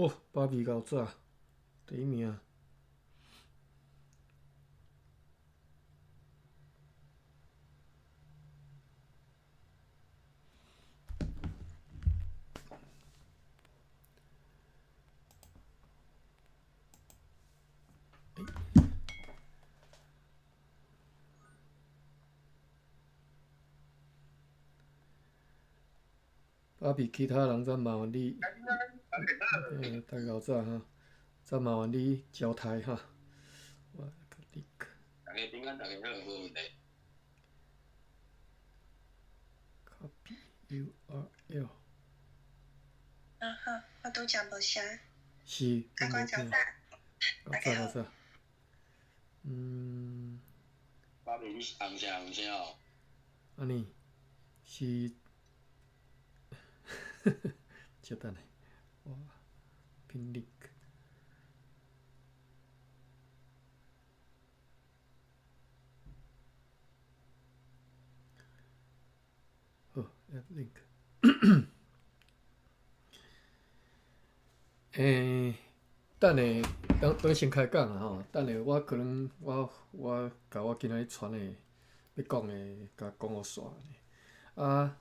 哦，芭比夠早，第一名。芭比，其他人再麻煩你，欸，逐夠早哈，再麻煩你交代哈。我你大家平安，大家好，無問題。 Copy URL。啊好，我拄才無聲。是，阿關早早。夠早夠早。嗯。芭比，你是紅聲紅聲哦？按呢，是。稍等下，我 pin link。好，add link。欸，等下，等等先開講啦吼。等下我可能我共我今仔日傳的欲講的，共講予煞。啊，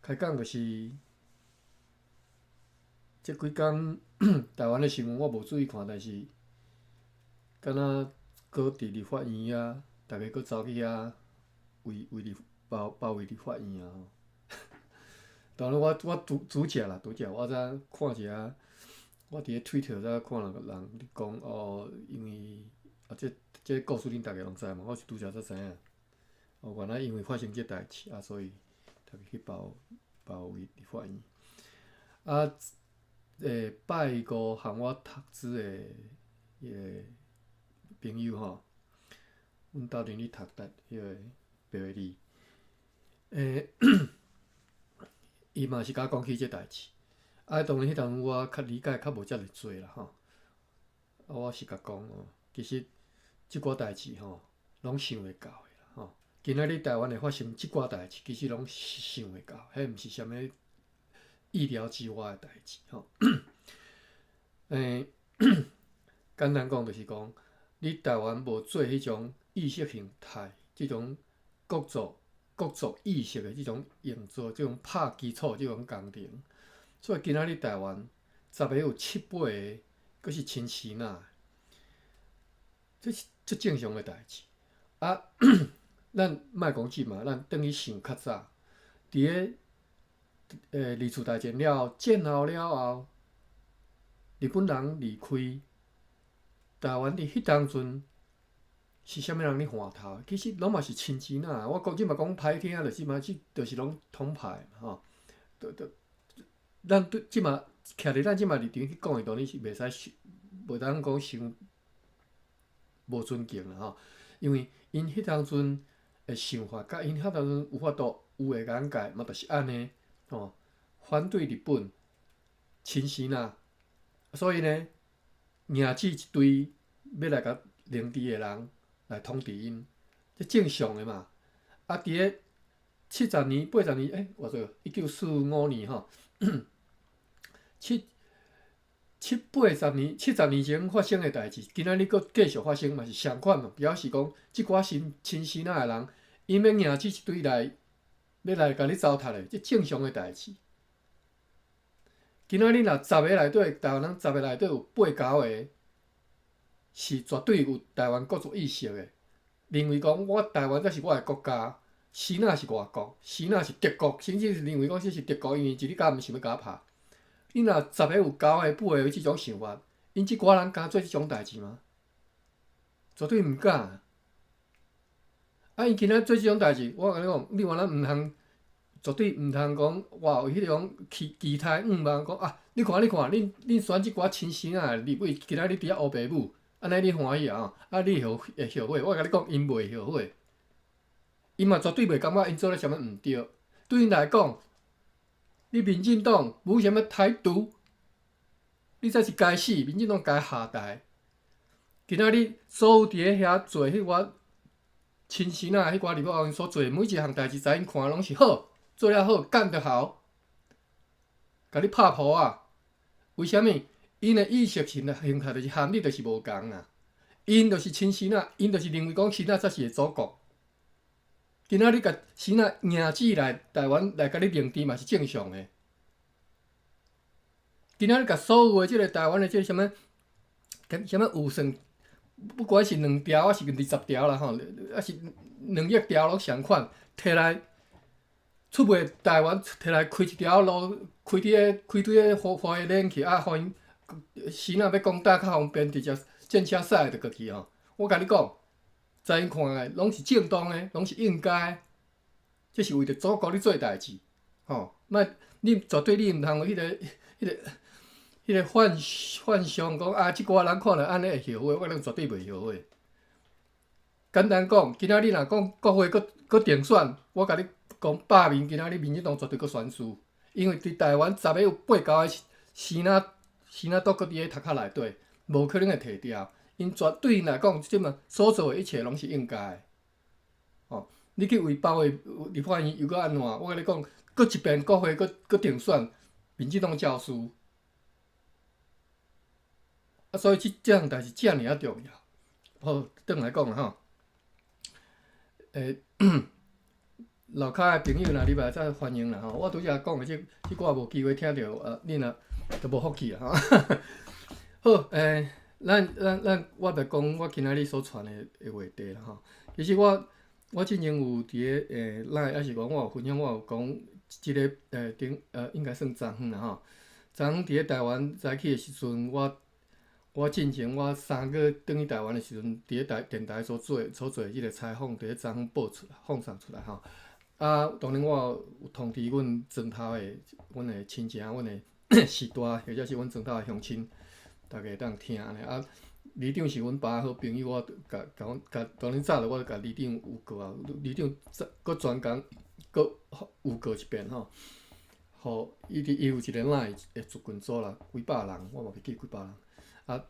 開講就是，這幾工台灣的新聞我無注意看，但是敢若閣佇立法院遐，逐家閣走去遐圍圍立包包圍立法院啊吼。當然我拄拄才啦，拄才我才看一下，我佇咧推特才看人人咧講哦，因為啊這這故事恁逐家攏知嘛，我是拄才才知影。哦，原來因為發生這代誌啊，所以逐家去包包圍立法院。啊，欸，拜五和我讀書的彼個朋友吼，阮鬥陣咧讀台彼個白話字，欸，伊嘛是共我講起這代誌。啊，當然彼當陣我較理解較無遮爾濟啦吼。啊，我是共講哦，其實這寡代誌吼，攏想會到的啦吼。今仔日台灣會發生這寡代誌，其實攏想會到，彼毋是啥物意料之外的代誌吼。欸，簡單講就是講，你台灣無做彼種意識形態，這種國族意識的這種營造，這種拍基礎這種工程，所以今仔日台灣十個有七八個閣是親支那，這是足正常的代誌。啊，咱莫講這嘛，咱轉去想較早，佇咧二次大戰了後，戰後了後，日本人離開台灣，佇彼當陣是啥物人咧換頭？其實攏嘛是親支那。我講這嘛講歹聽，就是嘛，這就是攏統派嘛吼。都都，咱對這馬徛佇咱這馬立場去講的，當然是袂使，袂當講傷無尊敬啦吼。因為𪜶彼當陣的想法，佮𪜶彼當陣有法度有的眼界嘛，就是按呢吼，反對日本親支那，所以呢，迎接一堆欲來共領治的人來統治𪜶，這正常的嘛。啊，佇咧70年、80年，欸，偌濟？1945年吼，七七八十年、70年前發生的代誌，今仔日閣繼續發生嘛是相款嘛，表示講這寡新親支那的人，𪜶欲迎接一堆來，欲來共你糟蹋的，這正常的代誌。今仔日若十個內底，台灣人十個內底有八九個是絕對有台灣國族意識的，認為講我台灣才是我的國家，支那是外國，支那是敵國，甚至是認為講這是敵國，因為一日到暗想欲共我拍。你若十個有九個、八個有這種想法，𪜶這寡人敢做這種代誌嗎？絕對毋敢。啊，𪜶今仔做這種代誌，我共你講，你原來毋通，絕對毋通講，哇，有彼種期期待願望講啊！你看，你看，恁恁選這寡親支那的立委，今仔日佇遐烏白舞，按呢你歡喜啊？吼，啊，你後會後悔？我共你講，𪜶袂後悔，𪜶嘛絕對袂感覺𪜶做咧啥物毋對。對𪜶來講，你民進黨無啥物台獨，你才是該死，民進黨該下台。今仔日所有佇咧遐做彼寡親支那彼寡立法委員所做的每一項代誌，在𪜶看攏是好，做了好，幹得好，共你拍噗仔。為啥物？ 𪜶的意識形態就是含你就是無仝啊，𪜶就是親支那，𪜶就是認為講支那才是會祖國。今仔你共支那硬子來台灣來共你認知嘛是正常的。今仔你共所有的這個台灣的這個啥物，啥物預算，不管是2條還是20條啦吼，還是2億條攏相款，提來出賣台灣，提來開一條路，開佇個開對個花花蓮去啊，予𪜶支那欲攻打較方便，直接戰車駛就過去吼。我共你講，在𪜶看來，攏是正當的，攏是應該的，這是為著祖國咧做代誌，吼！莫你絕對你毋通有彼個幻想講啊，這寡人看著按呢會後悔，我講絕對袂後悔。簡單講，今仔你若講國會閣閣重選，我共你講百面，今仔日民進黨絕對閣選輸，因為佇台灣十個有八九個支那支那都閣佇咧頭殼內底，無可能會提掉。𪜶絕對來講，這馬所做的一切攏是應該的。吼，你去為包圍立法院又閣按怎？我共你講，閣一遍國會閣閣重選，民進黨照輸。啊，所以這項代誌遮爾仔重要。好，轉來講啦吼。樓跤的朋友若入來再歡迎啦吼。我拄才講的這寡無機會聽著，恁若就無福氣啦吼。好，咱我來講我今仔日所傳的話題啦吼。其實我之前有佇咧LINE，抑是講我有分享，我有講這个頂應該算昨昏啦吼。昨昏佇咧台灣早起的時陣，我進前我3月轉去台灣的時陣，佇咧台電台所做的這个採訪，佇咧昨昏報出來，放送出來吼。啊，當然我有通知阮莊頭的阮的親情、阮的序大，或者是阮莊頭的鄉親，逐家會當聽按呢。啊，里長是阮爸好朋友，我共共阮共當然早就我共里長有告啊，里長閣專工閣有告一遍吼。予伊佇伊有一个 LINE 的群組啦，幾百人，我嘛袂記幾百人。啊，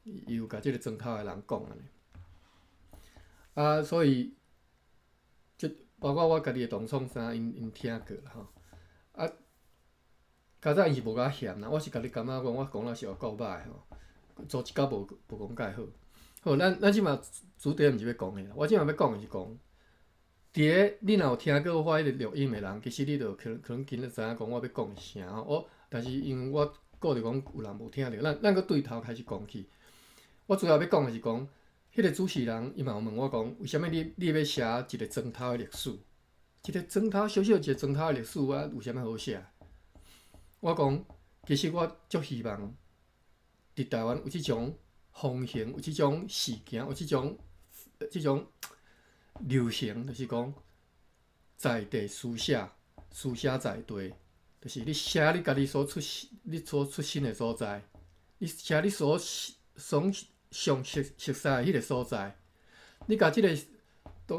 伊有共這个莊頭的人講按呢。啊，所以，這包括我家己的同創啥，𪜶聽過啦吼。啊，較早𪜶是無共我嫌啦，我是家己感覺講，我講了是有夠歹吼，組織甲無無講介好。好，咱這馬主題毋是欲講彼个，我這馬欲講的是講，佇咧你若有聽過我彼个錄音的人，其實你就可能今日知影講我欲講的是啥吼。我但是因為我顧著講有人無聽著，咱閣對頭開始講起。我主要欲講的是講，彼个主持人伊嘛有問我講，為啥物你欲寫一个莊頭的歷史？一个莊頭小小一個莊頭的歷史啊，有啥物好寫？我講，其實我足希望佇台灣有這種風行，有這種事件，有這種流行，就是講在地書寫，書寫在地，就是你寫你家己所出你所出生的所在，你寫你所上熟悉的彼个所在，你共這个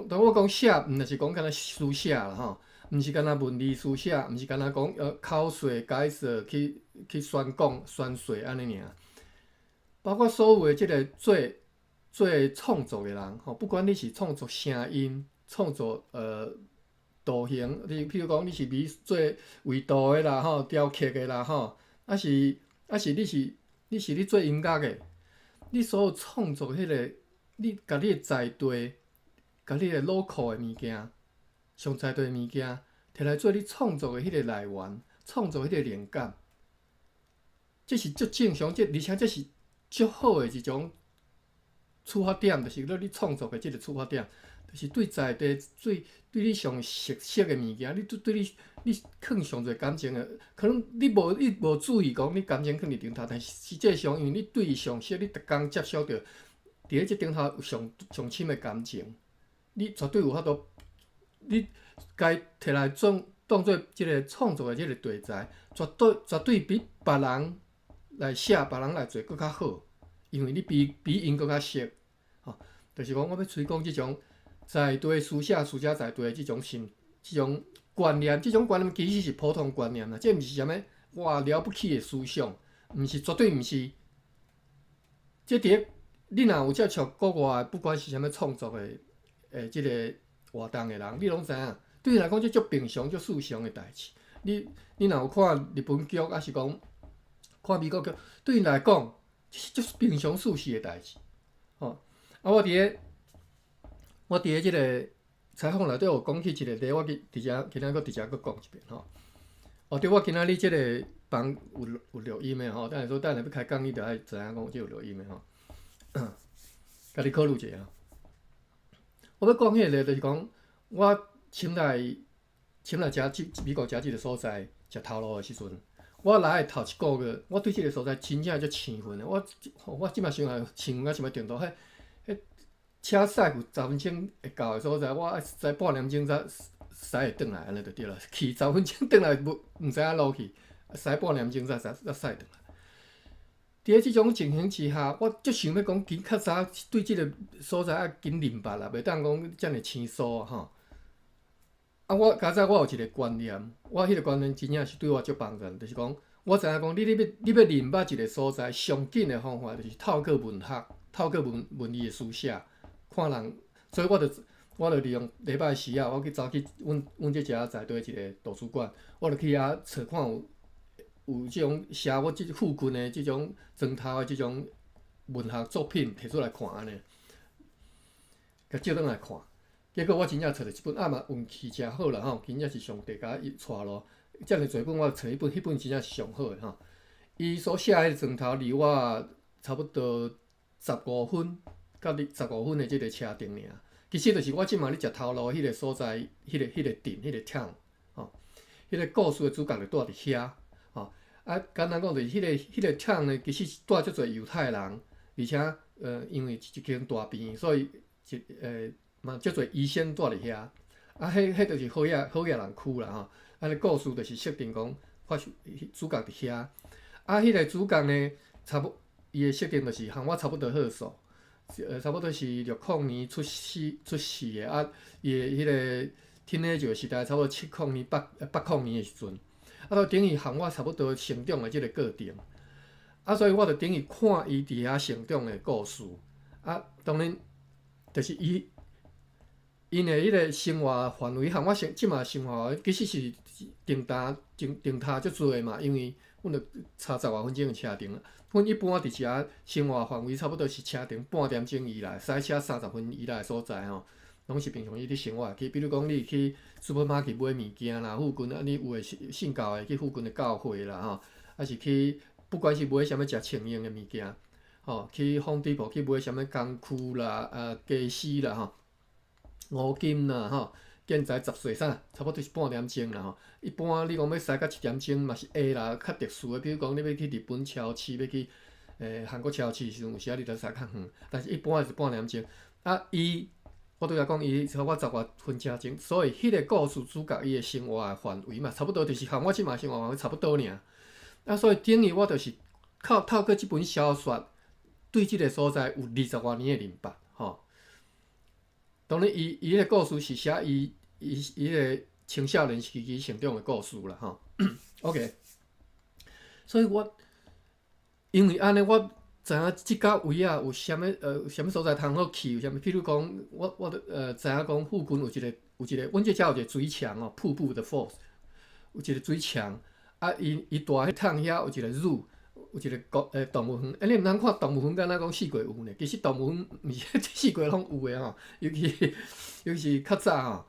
當我講寫，毋是講干焦書寫啦吼，毋是干焦文字書寫，毋是干焦講口說解說去宣講宣說按呢爾。包括所有的這个做創作的人吼，不管你是創作聲音、創作圖形，你譬如講你是美做繪圖的啦吼，雕刻的啦吼，抑是你是咧做音樂的，你所有創作彼个，你共你的在地，共你的 local 的物件，上在地的物件，摕來做你創作的彼个來源，創作彼个靈感，這是足正常，而且這是足好的一種出發點，就是你創作的這个出發點，就是對在地最對你上熟悉的物件，你對你囥上濟感情的，可能你無注意講你感情囥佇頂頭，但是實際上因為你對伊上熟，你逐工接觸著，佇咧這頂頭有上上深的感情，你絕對有法度，你共摕來當當做這个創作的這个題材，絕對比別人來寫、別人來做閣較好，因為你比𪜶閣較熟，吼，就是講我欲推廣這種在地書寫、書寫在地的這種心、這種觀念，這種觀念其實是普通觀念啦，這毋是啥物哇了不起的思想，毋是，絕對毋是。這佇咧你若有接觸國外，不管是啥物創作的這个活動的人，你攏知影，對𪜶來講這足平常、足日常的代誌。你若有看日本劇，抑是講看美國劇，對𪜶來講，這是平常事實的代誌。吼，啊，我佇咧這个採訪內底有講起一個例，我佇佇遮今仔閣佇遮閣講一遍吼。哦，對，我今仔日這个房有錄音的吼，等下說等下欲開講，你著愛知影講這有錄音的吼。家己考慮一下。我欲講彼個例，就是講我深來食這美國食這个所在食頭路的時陣，我來的頭一个月，我對這个所在真正足生分的。我這馬想來生分到啥物程度？彼車駛有十分鐘會到的所在，我愛駛半點鐘才駛會轉來，按呢就對啦。去十分鐘轉來無毋知影路去，駛半點鐘才駛轉來。佇咧這種情形之下，我足想欲講，緊較早對這个所在愛緊認捌啦，袂當講遮爾生疏吼。啊，我較早我有一个觀念，我彼个觀念真正是對我足幫助，就是講，我知影講，你欲認捌一个所在，上緊的方法就是透過文學，透過文字的書寫，看人，所以我就利用禮拜時啊，我去走去阮這遮在地一个圖書館，我就去遐揣看有這種寫我這附近的這種磚頭的這種文學作品提出來看按呢，共借轉來看。結果我真正揣著一本，啊嘛運氣誠好啦吼，真正是上帝共我帶路。遮爾濟本我揣彼本，彼本真正是上好的吼。伊所寫彼個磚頭離我差不多十五分，佮二十五分的這个車程爾。其實就是我這馬咧食頭路彼个所在，彼个鎮，彼个 town 吼，彼个故事的主角就蹛佇遐吼。啊，簡單講就是彼个 town 呢，其實是蹛足濟猶太人，而且因為一間大病院，所以嘛足濟醫生蹛佇遐。啊，彼就是好額人區啦吼。啊，個故事就是設定講發生主角佇遐。啊，彼个主角呢，差不伊的設定就是和我差不多歲數，差不多是60年出世的啊。伊的彼个 teenager 時代差不多70年80年的時陣，啊，就等於和我差不多成長的這个過程。啊，所以我就等於看伊佇遐成長的故事。啊，當然就是𪜶的彼个生活範圍和我生這馬生活其實是重搭重重差足濟嘛，因為阮著差十外分鐘的車程。阮一般佇遮生活範圍差不多是車程半點鐘以內，駛車30分以內的所在吼，攏是平常時佇生活去。比如講，你去 supermarket 買物件啦，附近啊，你有的信教的去附近的教會啦吼，抑是去不管是買啥物食穿用的物件，吼，去 Home Depot 去買啥物工具啦、啊家私啦吼，五金啦吼，建材雜碎啥，差不多是半點鐘啦吼。一般你講欲駛到一點鐘嘛是會啦，較特殊的，比如講你欲去日本超市，欲去韓國超市時陣，有時仔你著駛較遠，但是一般是半點鐘。啊，伊我拄才講伊差我十外分車程，所以彼个故事主角伊的生活的範圍嘛，差不多就是和我這馬生活範圍差不多爾。啊，所以等於我就是靠透過這本小說，對這个所在有二十外年的認捌吼。當然，伊彼个故事是寫伊個青少年時期成長的故事啦吼。OK，所以我因為按呢，我知影這甲位仔有啥物所在通好去，有啥物？譬如講，我著知影講附近有一個，阮這遮有一个水牆哦，瀑布的 falls，有一个水牆。啊，伊蹛彼桶遐有一個 zoo，有一個國動物園。欸，你毋通看動物園，敢若講四界有呢？其實動物園毋是四界攏有的吼，尤其是較早吼，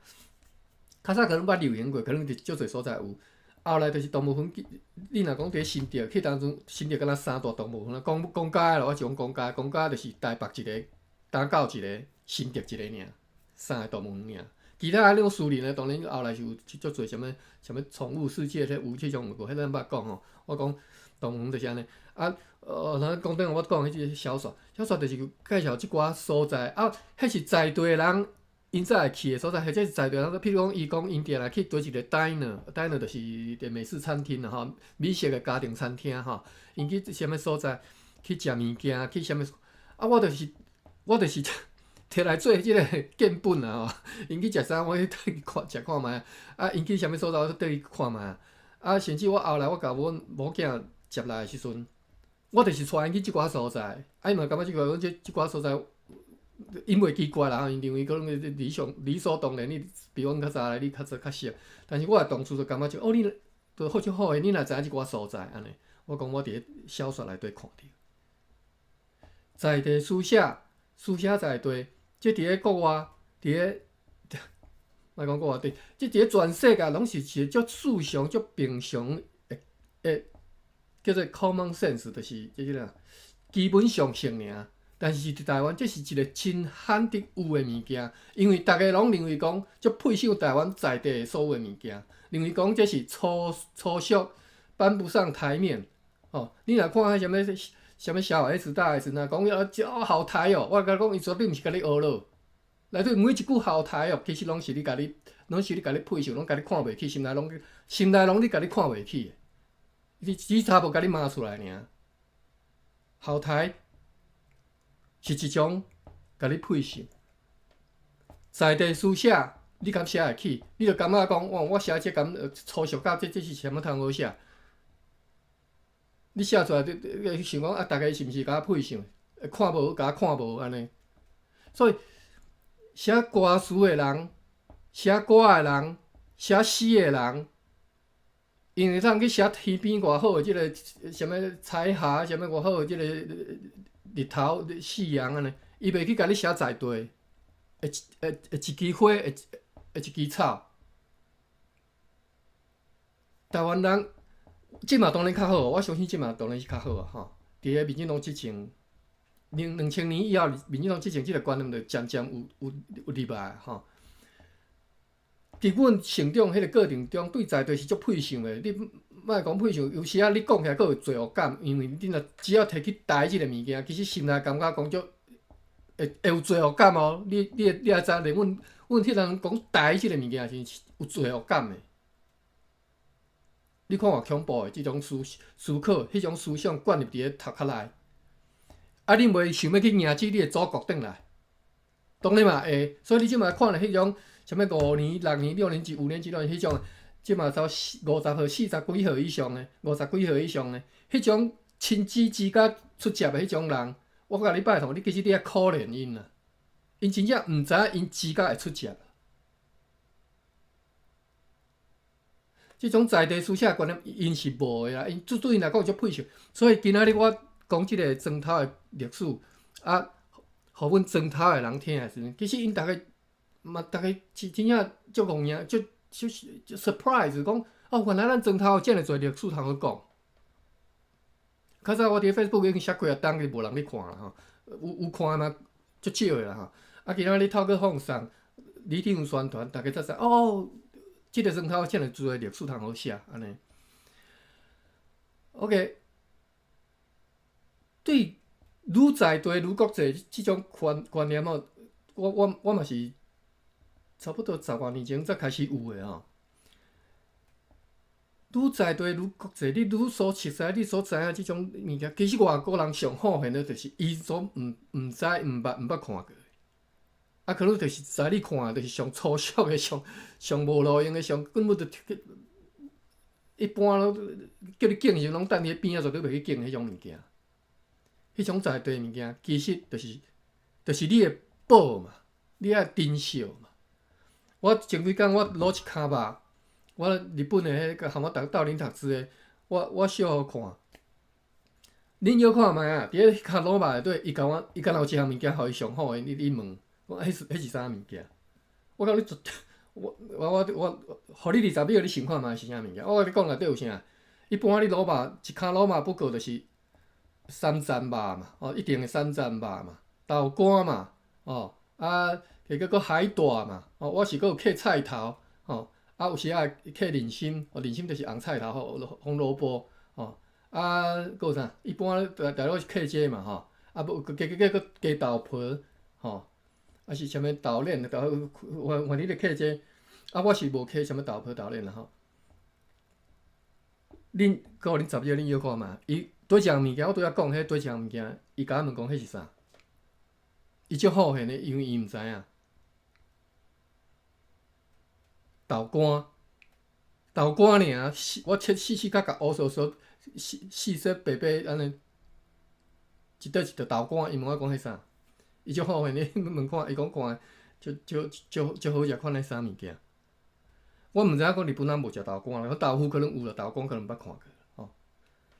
較早可能捌流行過，可能佇足濟所在有。後來就是動物園，你若講佇新竹，彼當陣新竹敢若三大動物園，講公家的啦，我是講公家，公家就是台北一个，東九一个，新竹一个爾，三个動物園爾。其他那種私人的，當然後來是有足濟啥物啥物寵物世界，彼有這種有無？彼咱捌講吼。我講動物園就是按呢。啊，咱講頂我講彼個小說，小說就是介紹這寡所在，啊，彼是在地人𪜶才會去的所在，或者是在地人，譬如講，伊講𪜶定來去佗一个 diner，diner 就是一个美式餐廳啦吼，美式的家庭餐廳吼，𪜶去啥物所在去食物件，去啥物，啊，我就是摕來做這个見本啊吼，𪜶去食啥，我去綴去看食看覓，啊，𪜶去啥物所在，我綴去看覓，啊，甚至我後來我共阮某囝接來的時陣，我就是帶𪜶去這寡所在，啊，伊嘛感覺這寡所在，𪜶袂奇怪啦，𪜶認為可能理所當然，你比阮較早來，你較早較熟，但是我的同事就感覺就哦，你都好足好的，你若知影這寡所在按呢，我講我佇咧小說內底看著，在地書寫，書寫在地，這佇咧國外，佇咧，莫講國外，佇這佇咧全世界攏是一個足自常、足平常的的，叫做 common sense，就是這個啦，基本常識爾。但是佇台灣，這是一個真罕得有的物件，因為逐家攏認為講，足配享台灣在地的所有的物件，認為講這是粗粗俗，搬不上台面。哦，你若看彼啥物啥物小 S 大 S，若講啊，這好台哦，我共你講，伊絕對毋是共你呵咾。內底每一句好台哦，其實攏是咧共你，攏是咧共你配笑，攏共你看袂起，心內攏心內攏咧共你看袂起的。你只差無共你罵出來爾。好台是一種共你配笑，在地書寫，你敢寫會起？你就感覺講，哇，我寫這敢粗俗甲這這是啥物通好寫？你寫出來，你你想講啊，逐家是毋是共我配笑？看無，共我看無按呢？所以寫歌詞的人，寫歌的人，寫詩的人，𪜶會當去寫天邊偌好的這个啥物彩霞，啥物偌好的這个日頭、夕陽按呢，伊袂去共你寫在地，的一的一支花，的的一支草。台灣人這馬當然較好，我相信這馬當然是較好啊！吼，佇咧民進黨執政，2000年以後，民進黨執政這个觀念就漸漸有有有入來吼。佇阮成長彼个過程中，對在地是足配想的。你莫講配想，有時仔你講起來閣有罪惡感，因為你若只要提起台這个物件，其實心內感覺講足會會有罪惡感哦。你你你也知，連阮阮彼人講台這个物件時，有罪惡感的。你看偌恐怖的這種思思考，彼種思想灌入佇咧頭殼內，啊！你袂想欲去迎接你的祖國轉來，當然嘛會。所以你這馬看著彼種啥物五年、六年、六年級、五年級、六年級彼種，這馬走四50歲、40幾歲以上的，50幾歲以上的，彼種親子之間出接的彼種人，我共你拜託，你其實你愛可憐𪜶啊，𪜶真正毋知影𪜶資格會出接。這種在地書寫觀念，𪜶是無的啦，𪜶對對𪜶來講足配笑。所以今仔日我講這个磚頭的歷史，啊，予阮磚頭的人聽的時陣，其實𪜶逐家嘛，逐家是真正足戇影，足足足 surprise，講哦，原來咱磚頭有遮爾濟歷史通好講。較早我佇 Facebook 已經寫幾若冬，無人咧看啦吼，有有看的嘛足少的啦吼。啊，今仔日透過放送，里長宣傳，逐家才知哦。這个磚頭遮爾濟歷史通好寫，按呢。OK，對愈在地愈國際這種觀觀念哦，我我我嘛是差不多十外年前才開始有的吼。愈在地愈國際，你愈所熟悉、你所知影這種物件，其實外國人上好現的就是伊所毋毋知、毋捌、毋捌看過。啊，可能就是在你看，就是上粗俗的、上上無路用的、上根本就一般攏叫你敬時，攏等佇邊仔，絕對袂去敬彼種物件。彼種在地物件，其實就是就是你的寶嘛，你愛珍惜嘛。我前幾工我滷一坩肉，我日本的彼个含我鬥陣讀書的，我我小予看。恁小看覓啊？佇咧坩滷肉內底，伊共我，伊敢若有一項物件，予伊上好的，你你問，講彼是彼是啥物件？我共你絕對，我我我我，予你20秒，你想看覓是啥物件？我共你講內底有啥？一般你滷肉一坩滷肉不過就是三層肉嘛，哦，一定的三層肉嘛，豆乾嘛，哦，啊，加閣閣海帶嘛，哦，我是閣有囥菜頭，哦，啊，有時仔會囥人參，哦，人參就是紅菜頭吼，紅蘿蔔，哦，啊，閣有啥？一般大大路是囥這嘛，吼，啊，無加加加閣加豆皮，吼，啊是啥物豆奶，豆反反正咧囥這，啊，我是無囥啥物豆皮豆奶啦吼。恁閣予恁10秒，恁臆看覓？伊佗一項物件，我拄才講彼佗一項物件，伊共我問講彼是啥？伊足好現的，因為伊毋知影。豆乾，豆乾爾，我切細細甲甲烏趖趖，細細細白白按呢，一塊一塊豆乾，伊問我講彼啥？伊足好現的，問看，伊講看，足足足足好食款的啥物件？我毋知影講日本人無食豆乾啦，豆腐可能有啦，豆乾可能毋捌看過吼。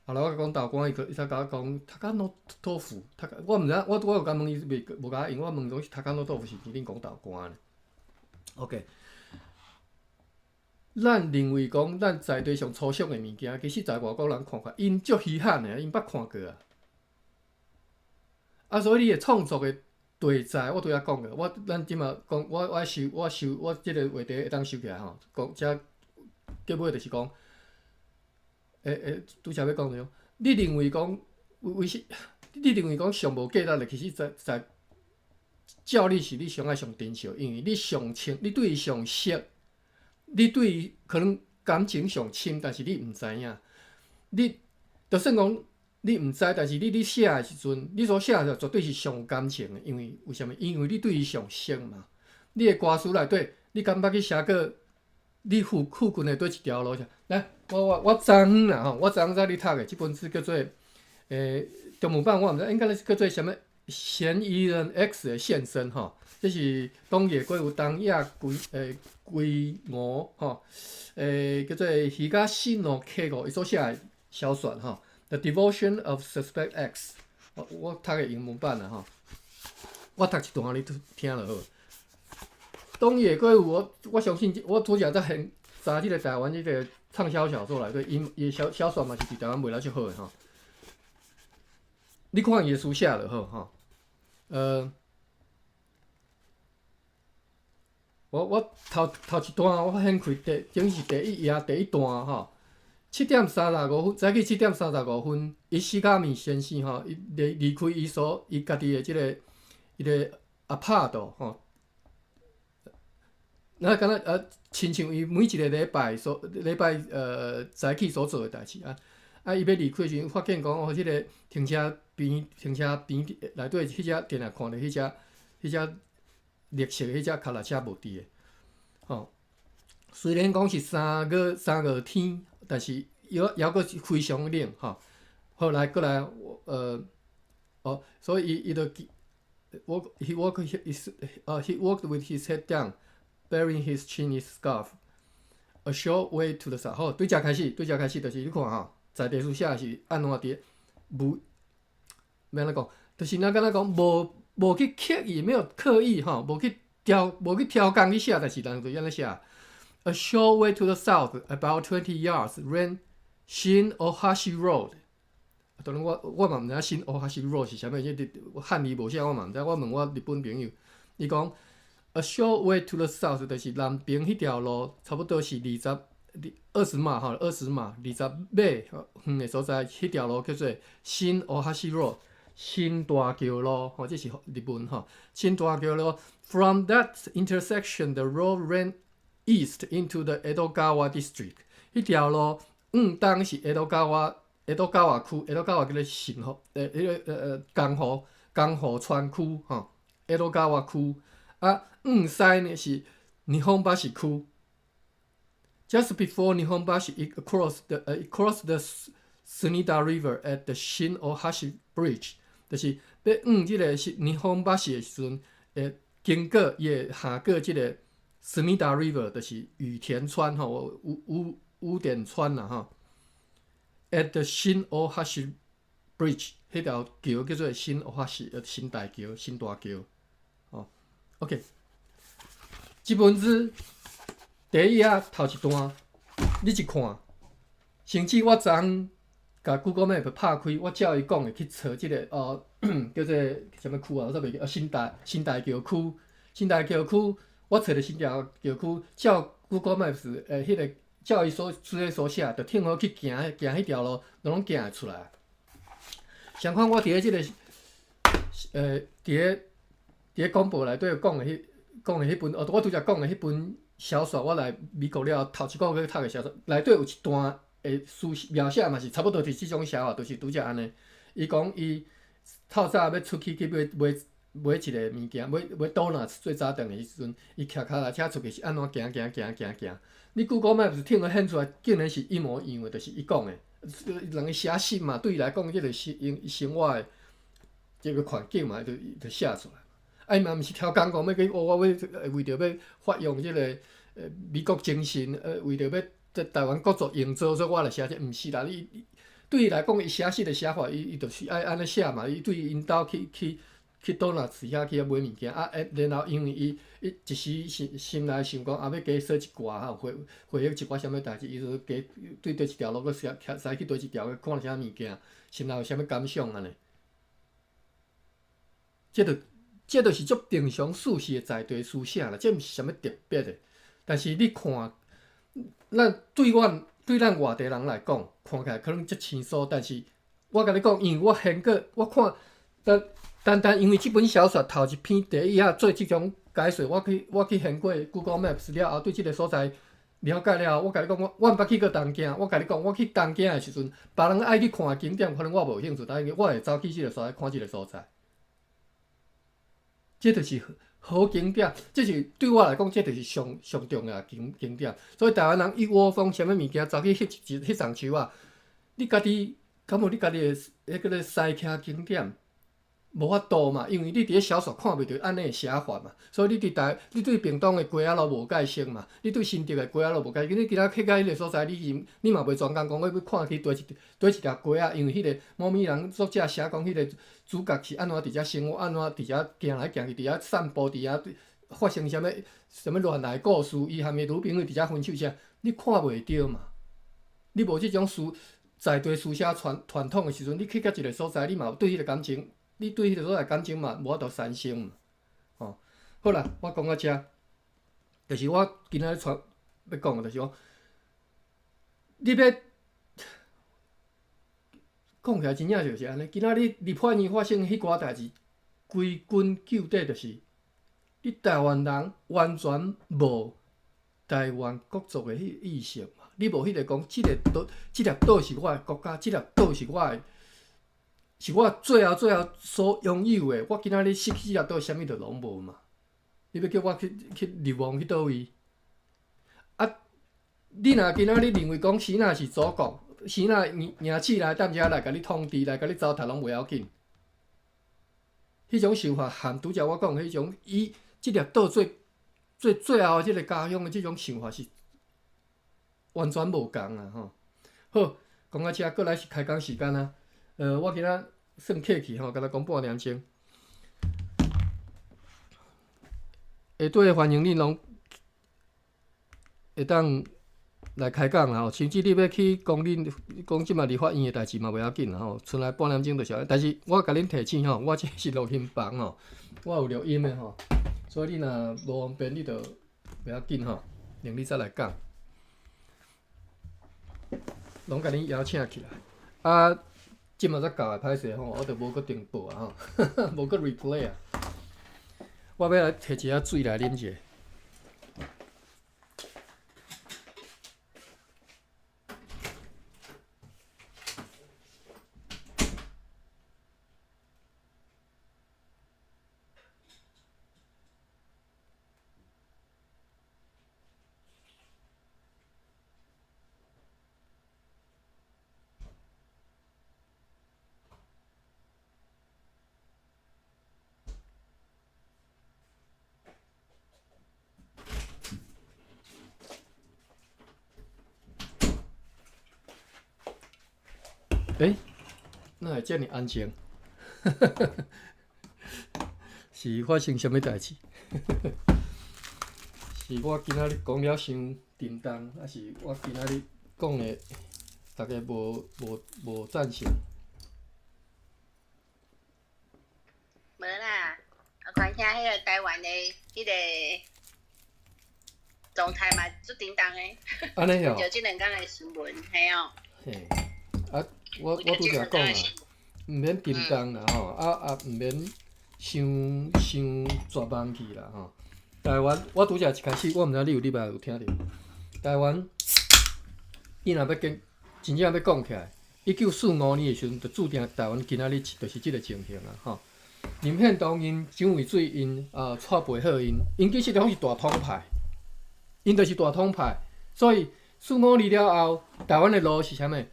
後來我講豆乾，伊閣伊才共我講高野豆腐，我毋知影，我有共問伊袂無共我應，我問講是高野豆腐是恁講豆乾呢？OK，咱認為講咱在地上粗俗的物件，其實在外國人看看，𪜶足稀罕的，𪜶捌看過啊。啊，所以你的創作的題材，我拄才講過，我咱這馬講，我我收我收我這个話題會當收起來吼，講這結尾就是講，欸欸，拄才欲講著，你認為講為為是，你認為講上無價值的，其實在在照你是你上愛上珍惜，因為你上清，你對伊上熟，你對伊可能感情上深，但是你毋知影，你就算講你毋知，但是你咧寫的時陣，你所寫的絕對是上有感情的，因為為啥物？因為你對伊上熟嘛。你的歌詞內底，你敢捌去寫過你附附近的佗一條路？來，我我我昨昏啦吼，我昨昏在咧讀的這本書叫做欸，中文版我毋知，應該是叫做啥物？嫌疑人 X 的現身吼，這是東野圭吾東野圭欸圭吾吼，欸叫做東野圭吾伊所寫的小說吼，《The Devotion of Suspect X》，我我讀的英文版啦吼，我讀一段予你聽就好。東野圭吾，我我相信我拄才在現查這個台灣這個暢銷小說內底，伊伊小小說嘛是佇台灣賣了足好的吼。你看伊的書寫就好吼。我我頭頭一段我掀開第，等於是第一頁第一段吼。7點35分，早起7點35分，伊死卡米先生吼，伊離離開伊所伊家己的這个伊个阿帕度吼。那敢若親像伊每一个禮拜所禮拜早起所做的代誌啊，啊，伊欲離開時陣，發現講哦，這个停車邊停車邊內底彼隻定定看著彼隻彼隻綠色彼隻跤踏車無佇个，吼。雖然講是三月三月天，但是猶猶閣是非常冷吼。後來閣來哦，所以伊伊就我 he walked his he walked with his head down, burying his chin in his scarf. A short way to the south。好，對遮開始，對遮開始，就是你看吼，在地書寫是按怎佇無，欲按怎講，就是若敢若講無無去刻意，沒有刻意吼，無去挑無去挑工去寫，但是人就按呢寫。A short way to the south, about 20 yards, ran Shin Ohashi Road。當然我我嘛毋知影新大橋 Road 是啥物，這漢字無寫，我嘛毋知。我問我日本朋友，伊講 A short way to the south 就是南邊彼條路，差不多是二十二二十碼吼，二十碼二十碼遠的所在，彼條路叫做新大橋 Road，新大橋路，吼，這是日文吼。新大橋路。From that intersection, the road ran east into the Edogawa district。彼條路往東是江戸川江戸川區，江戸川叫做神戶，欸，彼个江戶江戶川區吼，江戸川區。啊，往西呢是日本橋區。Just before Nihonbashi, it crossed the Sumida River at the Shin Ohashi Bridge，就是欲往這个是日本橋的時陣，會經過伊會下過這个 Sumida River，就是隅田川吼，隅隅隅田川啦吼。At the Shin Ohashi Bridge，彼條橋叫做新大橋，新大橋、新大橋。哦，OK，這本書第一頁頭一段，你一看，甚至我昨昏共 Google Map 拍開，我照伊講的去揣這个哦，叫做啥物區啊？我煞袂記，哦，新大新大橋區，新大橋區，我揣著新大橋區，照 Google Maps 彼个照伊所書咧所寫，就聽好去行行彼條路，攏行會出來。相反，我佇咧這个，佇咧佇咧廣播內底講的彼講的彼本，哦，我拄才講的彼本小說，我來美國了後，頭一個月讀的小說，內底有一段的書描寫嘛是差不多是這種寫法，就是拄才按呢。伊講伊透早欲出去去買買買一个物件，買買 donuts 做早頓的時陣，伊騎跤踏車出去是按怎行行行行行。你 Google Maps 聽個顯出來，竟然是一模一樣的，就是伊講的。人寫實嘛，對伊來講，這個是生生活的這个環境嘛，就就寫出來。啊，伊嘛毋是挑工講欲去，哦，我欲為著欲發揚這个美國精神，為著欲佇台灣國族營造，所以我來寫這，毋是啦。你对伊来讲，伊写实的写法，伊就是爱按呢写嘛。伊对𪜶兜去倒若寺遐去遐买物件啊，然后因为伊一时心心内想讲啊，欲加说一寡吼，回忆一寡啥物代志，伊就加对佗一条路，阁驶驶去佗一条，看啥物件，心内有啥物感想按呢？这就是足平常事实的在地书写啦，这毋是啥物特别的。但是你看，咱对阮对咱外地人来讲，看起来可能足生疏，但是我共你讲，因为我先过我看，单单单因为这本小说头一篇第一下做这种解说，我去研过 Google Maps 了后，对这个所在了解了后，我共你讲，我毋捌去过东京，我共你讲，我去东京的时阵，别人爱去看的景点，可能我无兴趣，但是我会走去这个所在看这个所在。这就是好景点，这是对我来讲，这就是上上重要的景点。所以台湾人一窝蜂，啥物物件走去翕一翕丛树仔，你家己敢有你家己的彼个西徛景点？无法度嘛，因为你伫咧小说看袂著按呢的写法嘛，所以你对屏东的街仔路无介熟嘛，你对新竹的街仔路无介熟，你今仔去到彼个所在，你嘛袂专工讲欲看去佗一条街仔，因为彼个某物人作者写讲彼个主角是按怎伫遮生活，按怎伫遮行来行去，伫遐散步，伫遐发生啥物啥物恋爱故事，伊含伊女朋友伫遮分手啥，你看袂著嘛，你无这种书在地书写传统的时阵，你去到一个所在，你嘛有对彼个感情。你对彼个所在感情嘛，无法度产生嘛，吼。好啦，我讲到遮，就是我今仔日欲讲的，就是讲，你欲讲起来真正就是按呢。今仔日立法院发生彼寡代志，归根究底就是，你台湾人完全无台湾国族的彼个意识嘛，你无彼个讲，这个岛，这粒岛是我的国家，这粒岛是我的。是我最后最后所拥有的，我今仔日失去这粒岛，啥物都拢无嘛。你欲叫我去流亡去佗位？啊，你若今仔日认为讲支那是祖国，支那赢起来踮遮来共你统治，来共你糟蹋拢袂要紧。彼种想法和拄才我讲彼种以这粒岛做做最后这个家乡的这种想法是完全无仝啊！吼，好，讲到遮，阁来是开讲时间啊。我今仔算客气吼，敢若讲半点钟。下底欢迎恁拢会当来开讲啦吼，甚至你欲去讲恁讲这马立法院的代志嘛袂要紧啦吼，賰来半点钟就是。但是我共恁提醒吼，我这是录音房吼，我有录音的吼，所以你若无方便，你就袂要紧吼，明日再来讲。拢共恁邀请起来啊！这马才旧的歹势吼，我就无阁重播啊吼，无阁 replay 啊。我欲来提一下水来啉者。欸，哪会遮尔安静？是发生啥物代志？是我今仔日讲了伤沉重，抑是我今仔日讲的大家无赞成？无啦，我看听彼个台湾的彼个状态嘛，足沉重的。按呢哦。就这两工的新闻，嘿哦。嘿，啊，我拄才讲啊，毋免沉重啦吼，啊啊，毋免伤伤绝望去啦吼。台湾，我拄才一开始，我毋知你有礼拜有听著。台湾，伊若欲跟真正欲讲起来，1945年的时阵，就注定台湾今仔日就是这个情形啊吼。林献堂𪜶蒋渭水𪜶啊，蔡培火𪜶，𪜶其实拢是大统派，𪜶就是大统派。所以四五年了后，台湾的路是啥物？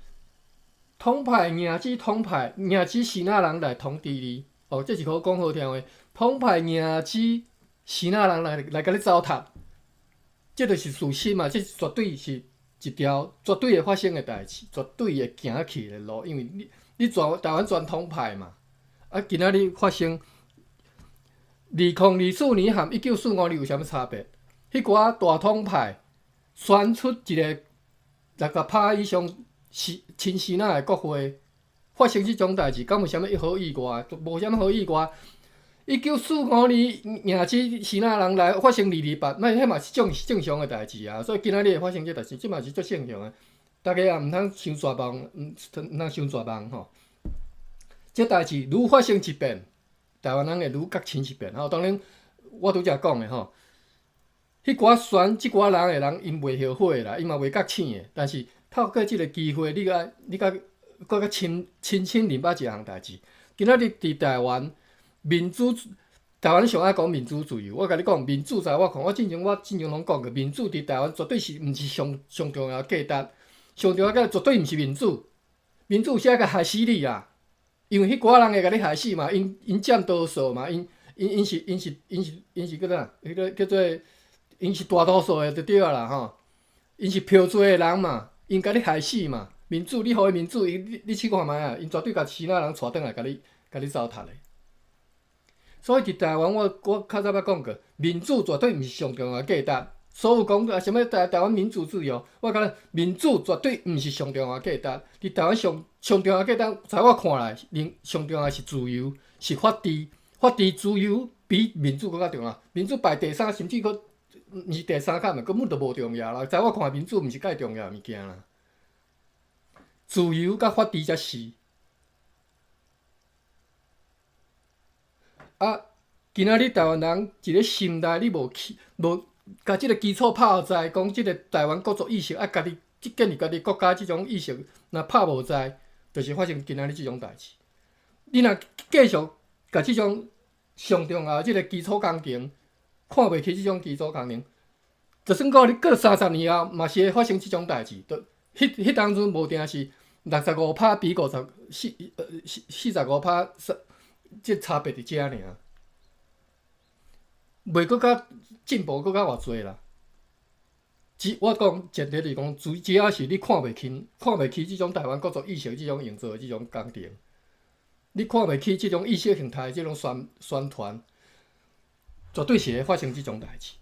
统派赢止统派，赢止支那人来统治你。哦，这是好讲好听话。统派赢止支那人来共你糟蹋，这就是事实嘛，这绝对是一條絕對會發生的代誌，絕對會行去的路，因為你你全台灣傳統派嘛，啊，今仔日發生2024年和1945年有啥物差別？彼寡大統派選出一个60%以上是親支那的國會，發生這種代誌，敢有啥物好意外？無啥物好意外。1945年贏這支那人來發生二二八，那彼嘛是正正常的代誌啊。所以今仔日會發生這代誌，這嘛是足正常的。大家也毋通傷絕望，毋通傷絕望吼。這代誌愈發生一遍，台灣人會愈覺醒一遍吼。當然，我拄才講的吼，彼寡選這寡人的人，𪜶袂後悔啦，𪜶嘛袂覺醒的。但是透過這个機會，你共你共閣較深深深明白一項代誌。今仔日佇台灣。民主，台灣上愛講民主自由。我共你講，民主在我看，我之前攏講過，民主佇台灣絕對是毋是上上重要價值，上重要價值絕對毋是民主。民主是愛共害死你啊！因為彼寡人會共你害死嘛，𪜶𪜶佔多數嘛，𪜶𪜶𪜶是𪜶是𪜶是𪜶是叫啥？彼个叫做𪜶是大多數的就對啊啦吼，𪜶是票濟的人嘛，𪜶共你害死嘛。民主，你予伊民主，伊你你試看覓啊？𪜶絕對共支那人帶轉來，共你共你糟蹋的。所以佇台灣，我我較早捌講過，民主絕對毋是上重要的價值。所有講啊，啥物台台灣民主自由，我感覺民主絕對毋是上重要的價值。佇台灣上上重要的價值，在我看來，上重要的是自由，是法治。法治自由比民主閣較重要。民主排第三，甚至閣毋是第三較嘛，根本就無重要啦。在我看來，民主毋是蓋重要的物件啦。自由佮法治才是。啊！今仔日台灣人一个心內，你無去無共這个基礎拍在，講這个台灣國族意識，啊，家己建立家己國家這種意識，若拍無在，就是發生今仔日這種代誌。你若繼續共這種上重要的這个基礎工程看袂起，這種基礎工程，就算講你過30年後，嘛是會發生這種代誌。就彼彼當陣無定是65%比54四45%。這差別佇遮爾，袂閣較進步閣較偌濟啦。只我講前提就是講，只只要是你看袂起、看袂起這種台灣國族意識這種營造的這種工程，你看袂起這種意識形態這種宣宣傳，絕對是會發生這種代誌。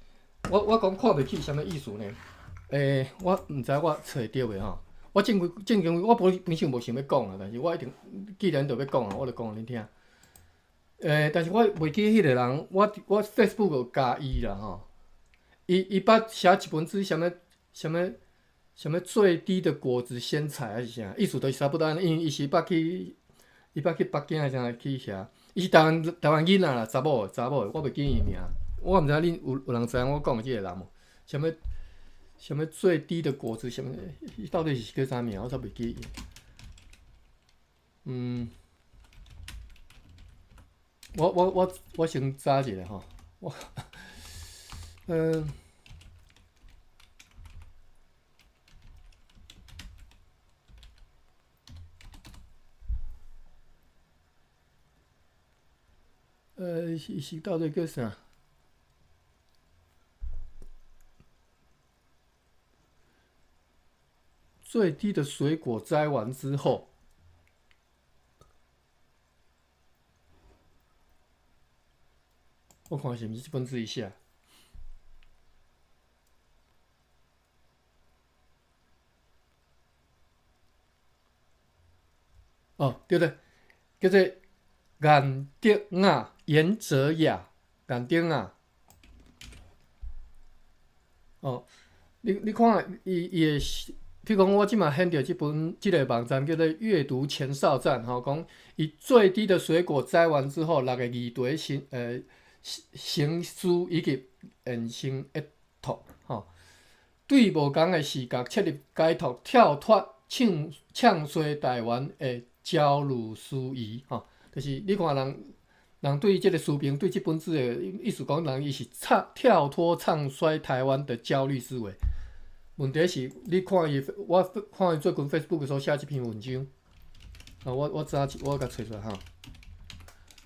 我我講看袂起啥物意思呢？欸，我毋知我揣會著袂吼。我正規正經，我本本身無想欲講啊，但是我一定既然著欲講啊，我就講予恁聽。欸，但是我袂記彼个人，我我 Facebook 有加伊啦吼。伊伊捌寫一本書，啥物啥物啥物最低的果子先採還是啥，意思就是差不多按呢。因為伊是捌去，伊捌去北京還是啥去遐，伊是台灣台灣囡仔啦，查某的查某的，我袂記伊名。我毋知恁有有人知影我講的這個人無？啥物啥物最低的果子，啥物？伊到底是叫啥名？我煞袂記伊。嗯。我我我我先查一下吼，我，嗯，是是到底叫啥？最低的水果摘完之後。我看是毋是這本書伊寫。哦，對對，叫做顏德雅，顏哲雅，顏德雅。哦，你你看伊伊的，譬如講我這馬掀著這本這个網站叫做閱讀前哨站，吼，講伊最低的水果摘完之後，六个議題先省思以及延伸閱讀，吼，對無仝的視角切入解讀，跳脫唱唱衰台灣的焦慮思維，吼，就是你看人人對這个書評對這本書的意思講，人伊是跳跳脫唱衰台灣的焦慮思維。問題是，你看伊，我看伊最近 Facebook 所寫這篇文章，啊，我我早我共揣出來吼。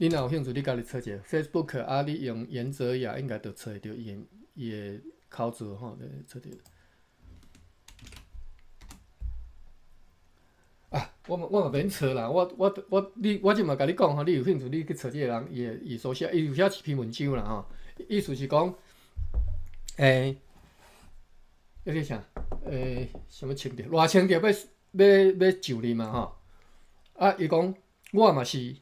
你若有興趣，你家己揣者 Facebook 啊，你用顏哲雅應該就揣著伊的伊的口字吼，揣著。我嘛免揣啦，我我我你我這嘛共你講吼，你有興趣你去揣這個人，伊的伊所寫，伊有寫一篇文章啦吼，意思是講，迄個啥，啥物清德，賴清德欲上任嘛吼，啊，伊講我嘛是，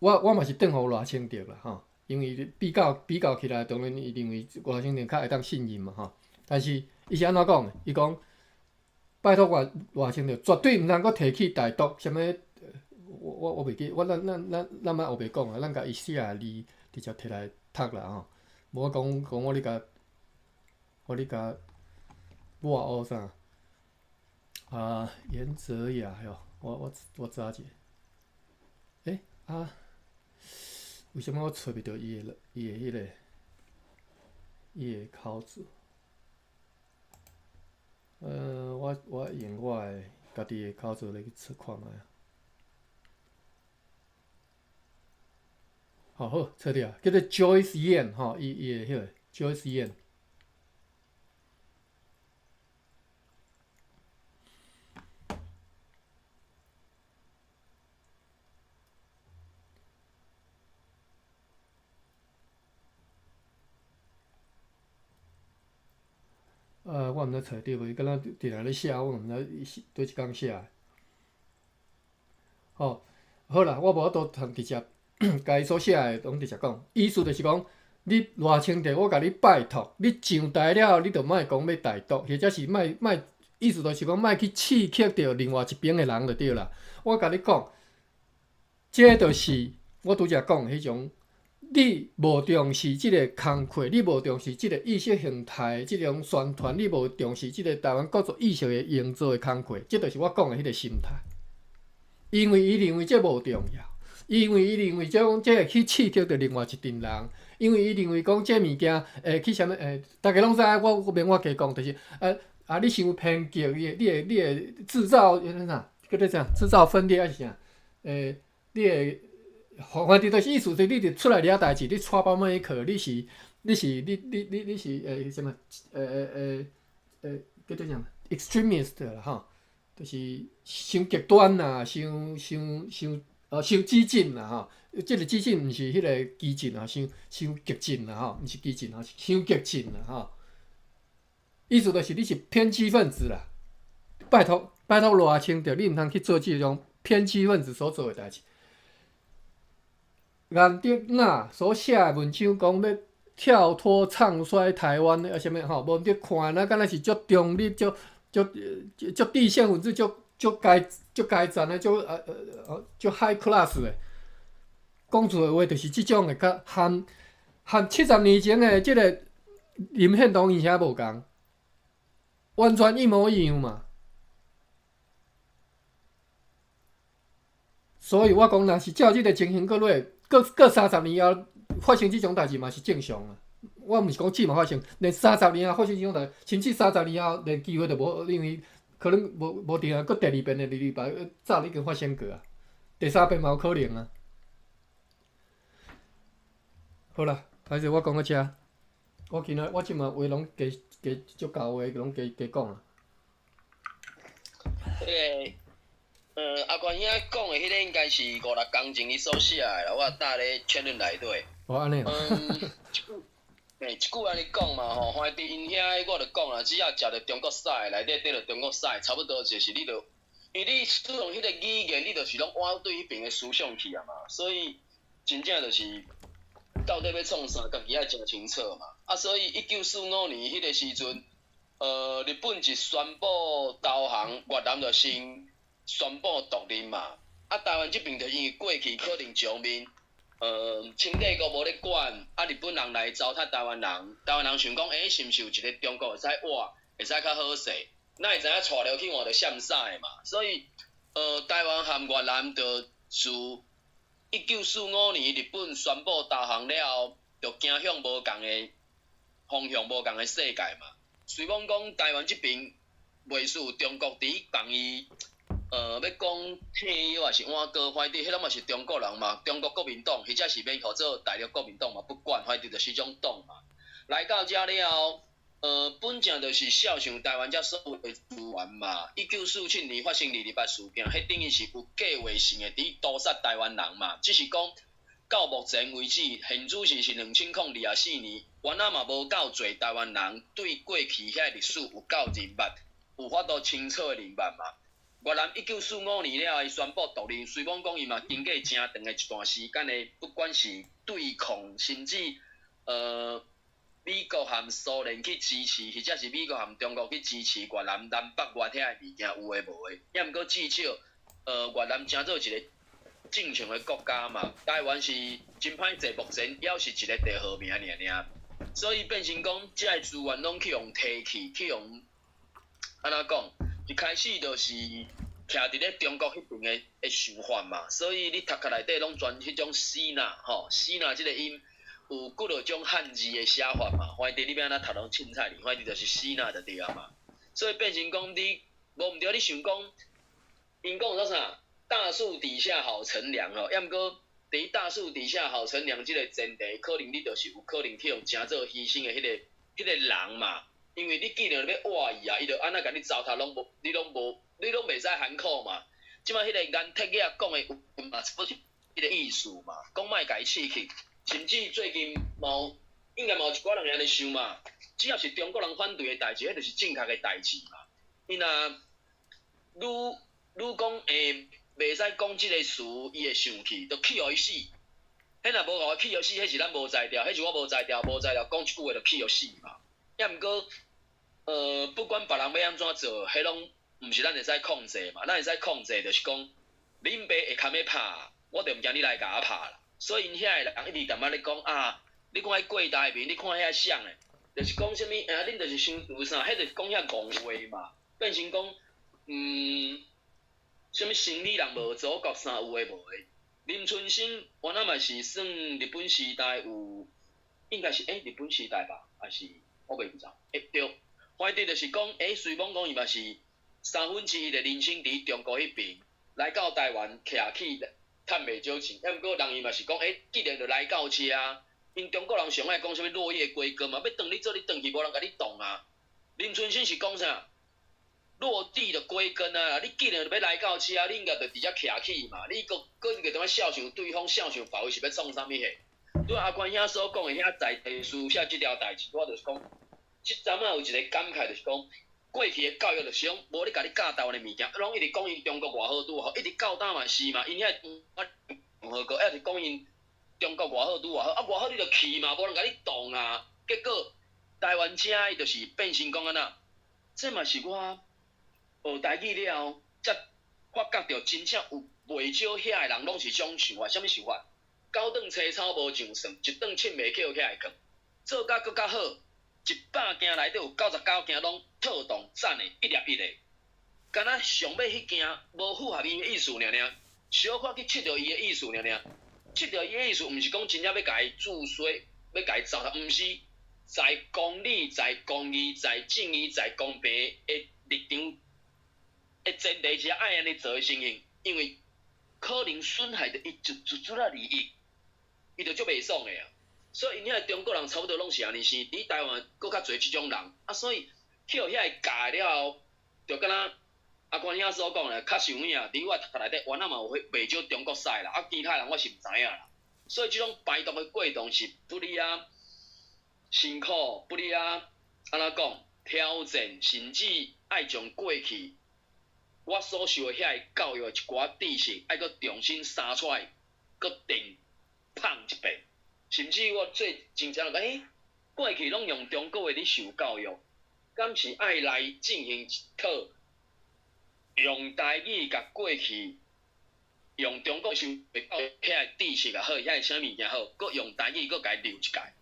我嘛是轉予賴清德啦吼，因為比較起來，當然伊認為賴清德較會當信任嘛吼，但是伊是按怎講的？伊講。拜託我賴清德絕對毋通閣提起台獨，啥物？我袂記，我咱咱咱咱莫烏白講啊，咱共伊寫的字直接摕來讀啦吼。無我講講我咧共，我咧共抹烏啥？啊，顏哲雅喲，我查一下。啊，為啥物我揣袂著伊的彼个伊的口子？我用我的家己的口座來去揣看覓啊。好好，揣著啊，叫做 Joyce Yan 吼，伊的彼个 Joyce Yan。我毋知揣著無，伊敢若定定咧寫，我毋知伊是佗一工寫的。吼，好啦，我無法度通直接共伊所寫的攏直接講，意思就是講，你賴清德，我共你拜託，你上台了後，你就莫講欲台獨，或者是莫莫，意思就是講莫去刺激著另外一邊的人就對啦。我共你講，這就是我拄才講的彼種。你無重視這个工課，你無重視這个意識形態這種宣傳，你無重視這个台灣國族意識的營造的工課，這就是我講的彼个心態。因為伊認為這無重要，因為伊認為這講這會去刺激著另外一陣人，因為伊認為講這物件會去啥物逐家攏知影，我免我加講，就是啊，你傷偏激，你會製造啥？叫做啥？製造分裂還是啥？你會。反正就是意思，是你佇出來掠代誌，你 troublemaker，你是你你你你是啥物？叫做啥？extremist 啦吼，就是傷極端啦，傷傷傷傷激進啦吼。這个激進毋是彼个激進啊，傷傷激進啦吼，毋是激進啊，是傷激進啦吼。意思就是你是偏激分子啦。拜託拜託賴清德，你毋通去做這種偏激分子所做的代誌。顏德雅所寫的文章講欲跳脫唱衰台灣啊，啥物吼？無毋對，看啊，敢若是足中立、足足足知識分子、足足階足階層的、足足 high class 的，講出的話就是這種的，佮和70年前的這个林獻堂伊啥無仝，完全一模一樣嘛。所以我講，若是照這个情形閣落。閣三十年後發生這種代誌嘛是正常啊。我毋是講這嘛發生，連三十年後發生這種代，甚至三十年後連機會都無，因為可能無無定啊。閣第二遍的二二八早已經發生過啊，第三遍嘛有可能啊。好啦，歹勢我講到遮，我今仔我這馬話攏加加足夠話，攏加加講啊。阿關兄講的彼个應該是五六工前伊所寫的啦，我搭咧確認內底。哦，按呢。一句，一句按呢講嘛吼，反正𪜶遐我就講啦，只要食著中國屎，內底綴著中國屎，差不多就是你就，因為你使用彼個語言，你就是攏倚對彼爿的思想去啊嘛，所以真正就是到底欲創啥，家己愛誠清楚嘛。啊，所以1945年彼个時陣，日本一宣布投降，越南就先宣布獨立嘛，啊，台灣這邊就因為過去可能上面，清帝國無咧管，啊，日本人來糟蹋台灣人，台灣人想講，欸，是毋是有一个中國會使倚，會使較好勢？哪會知影帶入去換著閃屎嘛？所以，台灣和越南就自1945年日本宣布投降了後，就走向無仝的方向，無仝的世界嘛。雖罔講台灣這邊袂輸中國佇共伊。欲講退休抑是換歌，反正彼攏嘛是中國人嘛，中國國民黨，或者是免號做大陸國民黨嘛，不管，反正就是這種黨嘛。來到遮了後，本正就是痟想台灣遮所有的資源嘛。1947年發生228事件，彼等於是有計劃性的佇屠殺台灣人嘛。只是講到目前為止，現主時是2024年，原來嘛無夠濟台灣人對過去遐歷史有夠認捌，有法度清楚的認捌嘛。越南1945年了後，伊宣布獨立，雖罔講伊嘛經過誠長的一段時間的，不管是對抗，甚至美國和蘇聯去支持，或者是美國和中國去支持越南南北越遐的物件有的無的，抑毋過至少，越南成做一個正常的國家嘛。台灣是真歹勢，目前猶是一個地號名爾爾，所以變成講，這个資源攏去予提去，去予按怎講？一開始就是徛佇咧中國彼邊的想法嘛，所以你讀冊內底攏全彼種死那吼，死那這個音。有幾落種漢字的寫法嘛，反正你欲按怎讀攏凊彩哩，反正就是死那就對啊嘛。所以變成講你無毋對，你想講，𪜶講做啥？大樹底下好乘涼吼，抑毋過佇大樹底下好乘涼這個前提，可能你就是有可能去予成做犧牲的彼個人嘛。因為你既然欲活伊啊，伊就按怎共你糟蹋攏無，你攏無，你攏袂使反抗嘛。這擺彼個顏鐵仔講的話嘛，不是彼個意思嘛，講莫共伊刺激。甚至最近嘛有，應該嘛有一寡人會按呢想嘛。只要是中國人反對的代誌，彼就是正確的代誌嘛。伊若愈愈講袂使講這個詞，伊會生氣，就氣予伊死。彼若無共伊氣予死，彼是咱無才調，彼是我無才調，無才調講一句話就氣予死嘛。抑毋過，不管別人欲按怎做，彼攏毋是咱會使控制嘛。咱會使控制，就是講，恁爸會堪欲拍，我就毋驚你來共我拍啦。所以𪜶遐的人一直踮仔咧講啊，你看彼郭台銘，你看遐誰的，就是講啥物啊？恁就是傷毒啥？彼就是講遐戇話嘛，變成講，啥物生理人無祖國啥有的無的。林春生原來嘛是算日本時代有，應該是日本時代吧，還是我袂記得。對，反正就是講，雖罔講伊嘛是三分之一的人生佇中國彼邊來到台灣徛起。趁袂少錢，抑毋過人伊嘛是講，既然就來到遮，𪜶中國人上愛講啥物落葉歸根嘛，欲轉你做你轉去，無人共你動啊。林春生是講啥？落地就歸根啊！你既然欲來到遮，你應該就佇遮徛起嘛。你閣閣個踮遐痟想對方，痟想別位是欲創啥物貨？對阿關兄所講的遐在地書寫這條代誌，我就是講，這陣仔有一個感慨，就是講，過去的教育就是講，無咧共你教台灣的物件，攏一直講𪜶中國偌好拄好，一直到今嘛是嘛，𪜶遐共和國，抑是講𪜶中國偌好拄偌好，啊偌好你就去嘛，無人共你動啊。結果台灣遮伊就是變成講按怎，這嘛是我學台語了後，才發覺著真正有袂少遐的人攏是這種想法，啥物想法？九頓青草無上算，一頓凊袂抾起來囥，做甲閣較好。100件內底有99件攏妥當讚的，一粒一个，敢若上尾彼件無符合伊的意思爾爾，小可去拭著伊的意思爾爾，拭著伊的意思，毋是講真正欲共伊注衰，欲共伊糟蹋，毋是在公理、在公義、在正義、在公平的立場的前提之下，愛按呢做的情形，因為可能損害著伊一撮撮仔利益，伊就足袂爽的啊。所以𪜶遐中國人差不多攏是按呢生，佇台灣閣較濟這種人，啊，所以去予遐个教了後，就敢若阿關兄所講的，確實有影。佇我讀冊內底，原來嘛有袂少中國屎啦，啊，其他人我是毋知影啦。所以這種排毒的過程是不離啊辛苦，不離啊按怎講挑戰，甚至愛將過去我所受的遐個教育的一寡知識，愛閣重新殺出來，閣定胖一遍。甚至我最真正講，過去攏用中國話咧受教育，敢是愛來進行一套用台語共過去用中國受的教育遐個知識也好，遐個啥物件好，閣用台語閣共伊溜一擺。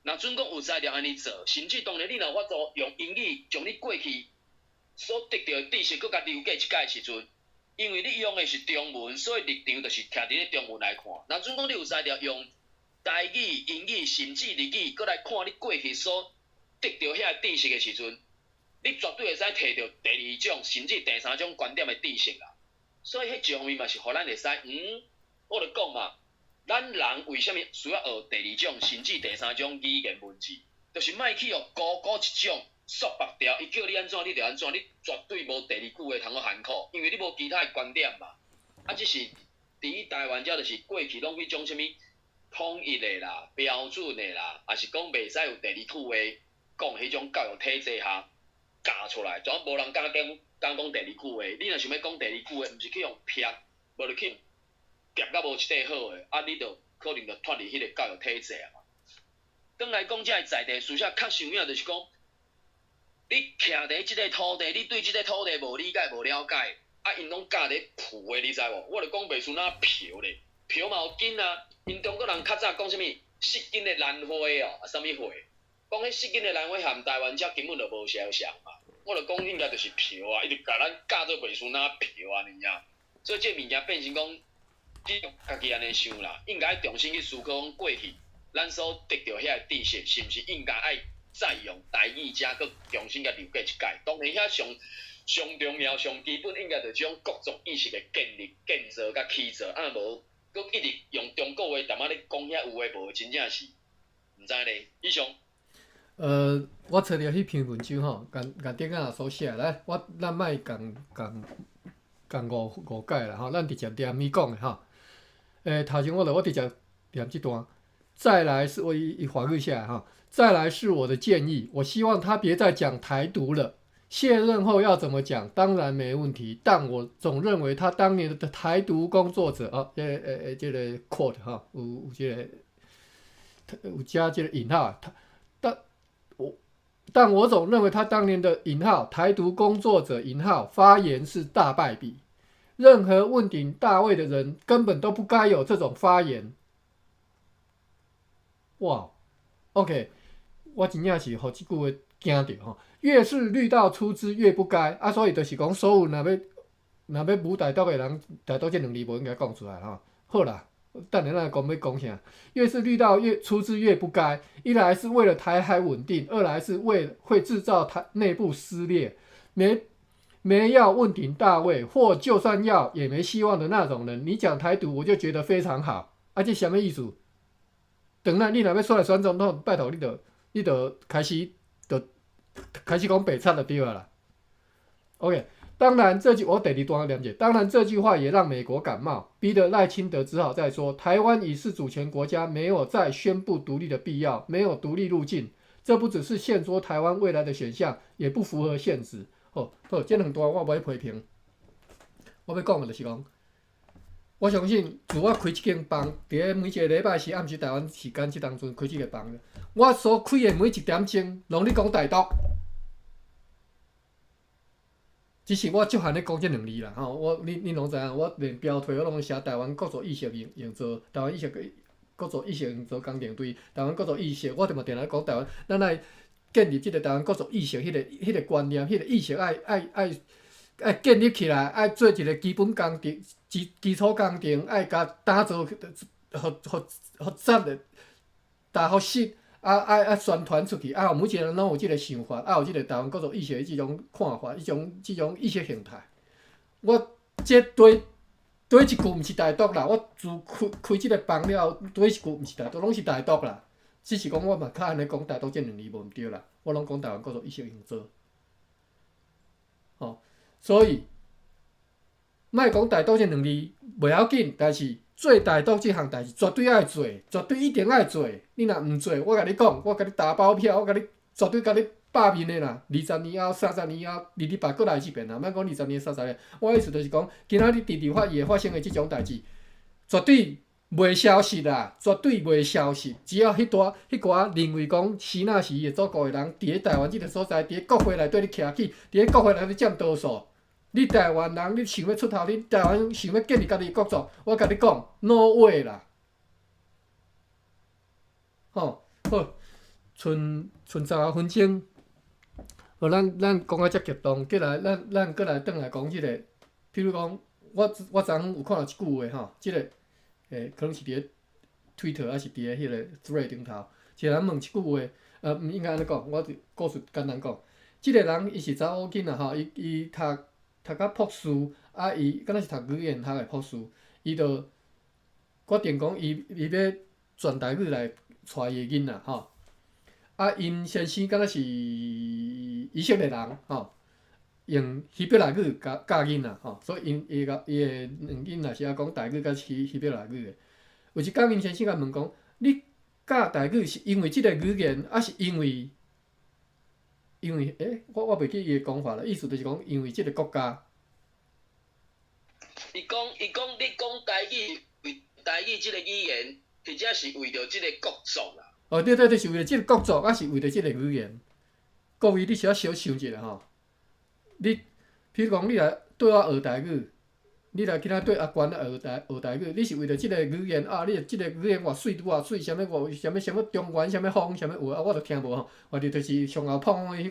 若準講有才調按呢做，甚至當然你若有法度用英語將你過去所得著的知識閣共溜過一擺的時陣，因為你用的是中文，所以立場就是徛佇咧中文來看。若準講你有才調用台語、英語甚至日語，閣來看你過去所得著遐個知識的時陣，你絕對會使提著第二種甚至第三種觀點的知識啦。所以彼一方面嘛是予咱會使，我就講嘛，咱人為啥物需要學第二種甚至第三種語言文字？就是莫去予高高一種束縛牢，伊叫你按怎你就按怎，你絕對無第二句話通好含糊，因為你無其他的觀點嘛。啊，只是佇台灣遮就是過去攏彼種啥物統一的啦、標準的啦，抑是講袂使有第二句話講彼種教育體制下教出來，怎無人敢講敢講第二句話？你若想欲講第二句話，毋是去予騙，無就去夾甲無一塊好的，啊，你就可能就脫離彼个教育體制啊嘛。轉來講，這个在地思想較想影，就是講，你徛佇這个土地，你對這个土地無理解、無了解，啊，𪜶攏教咧浮的，你知無？我就講袂輸哪漂咧，漂嘛有根啊。𪜶中國人較早講啥物？失根的蘭花哦，啊，啥物花？講彼失根的蘭花和台灣遮根本就無相像嘛。我就講應該就是漂啊，伊就共咱教做袂輸哪漂按呢啊。所以這物件變成講，你家己按呢想啦，應該重新去思考講過去咱所得著遐个知識，是毋是應該愛再用台語遮閣重新共流過一擺？當然遐上上重要、上基本，應該就這種國族意識的建立、建造佮起造，啊無閣一直用中國話淡仔咧講遐有的無的，真正是毋知咧。以上。我揣著彼篇文章吼，共共頂仔所寫來，我咱莫共共共誤誤解啦吼，咱直接念伊講的吼。頭前我就我直接念這段，再來是我伊華語寫哈，再來是我的建議，我希望他別再講台獨了。卸任後要怎麼講，當然沒問題，但我總認為他當年的台獨工作者啊，這個 quote 哈，有有這個有加這個引號，他但我但我總認為他當年的引號台獨工作者引號發言是大敗筆，任何問鼎大位的人根本都不該有這種發言。哇，OK，我真正是予這句話驚著吼。越是綠道出資越不該啊，所以就是講，所有若欲若欲舞台獨的人，台獨這兩字無應該講出來吼。好啦，等下咱講欲講啥？越是綠道越出資越不該，一來是為了台海穩定，二來是為會製造台內部撕裂。沒沒要問鼎大位，或就算要也沒希望的那種人，你講台獨，我就覺得非常好。啊，這啥物意思？等下你若欲出來選總統，拜託你著你著開始著開始講白賊就對了啦。OK，當然這句我第二段念者，當然這句話也讓美國感冒，逼得賴清德只好再說，台灣已是主權國家，沒有再宣布獨立的必要，沒有獨立路徑。這不只是限縮台灣未來的選項，也不符合現實。好，好，這兩段我無欲批評，我欲講的就是講，我相信自我開這間房，佇咧每一個禮拜四暗時台灣時間這當陣開這個房，我所開的每一點鐘，攏咧講台獨。只是我足罕咧講這兩字啦，吼！我恁恁攏知影，我連標題我攏寫台灣國族意識營營造，台灣意識國族意識營造工程隊，台灣國族意識，我就嘛定定講台灣，咱愛建立這個台灣國族意識，彼個彼個觀念，彼個意識愛愛愛愛建立起來，愛做一個基本工程、基基礎工程，愛共打造，予予予扎的，打予實。啊愛愛宣傳出去，啊，每一個人攏有這個想法，啊，有這個台灣國族意識的這種看法，這種這種意識形態。我這對對一句毋是台獨啦，我自開開這個房了後，對一句毋是台獨，攏是台獨啦。只是講我嘛較按呢講台獨這兩字無毋對啦，我攏講台灣國族意識營造。吼，所以莫講台獨這兩字袂要緊，但是做台獨這項代誌絕對愛做，絕對一定愛做。你若毋做，我共你講，我共你打包票，我共你絕對共你罷免的啦。20年後、30年後，二二八閣來一遍啦。莫講二十年、30年，我意思就是講，今仔日佇立法院發生的這種代誌，絕對袂消失啦，絕對袂消失。只要彼段彼寡認為講支那是伊的祖國的人，佇咧台灣這個所在，佇咧國會內底咧徛起，佇咧國會內底佔多數。你台灣人，你想欲出頭，你台灣想欲建立家己的國族，我共你講，no way 啦！吼，好，賰賰10分鐘，好，咱咱講甲遮激動，過來，咱咱閣來轉來講這個，譬如講，我我昨昏有看到一句話吼，這個，可能是佇咧 Twitter 抑是佇咧彼個 Thread 頂頭，一個人問一句話，毋應該按呢講，我故事簡單講，這個人伊是查某囡仔吼，伊伊讀讀甲博士，啊，伊敢若是讀語言學的博士，伊就決定講伊伊欲轉台語來帶伊的囡仔吼。啊，𪜶先生敢若是以色列人吼，用希伯來語教教囡仔吼，所以𪜶伊個伊的兩囡仔是愛講台語佮希伯來語的。有一工𪜶先生共問講：你教台語是因為這個語言，抑是因為欸，我袂記伊的講法啦，意思就是講因為這個國家。伊講你講台語，為台語這個語言，或者是為著這個國族啦。哦，對對對，是為著這個國族，抑是為著這個語言？各位，你小小想一下吼，你比如講，你來對我學台語，你來今仔對阿關學台語，你是為著這個語言啊？你這個語言偌媠，偌媠，啥物偌，啥物啥物中原，啥物風，啥物話啊？我都聽無吼。或者就是上後碰的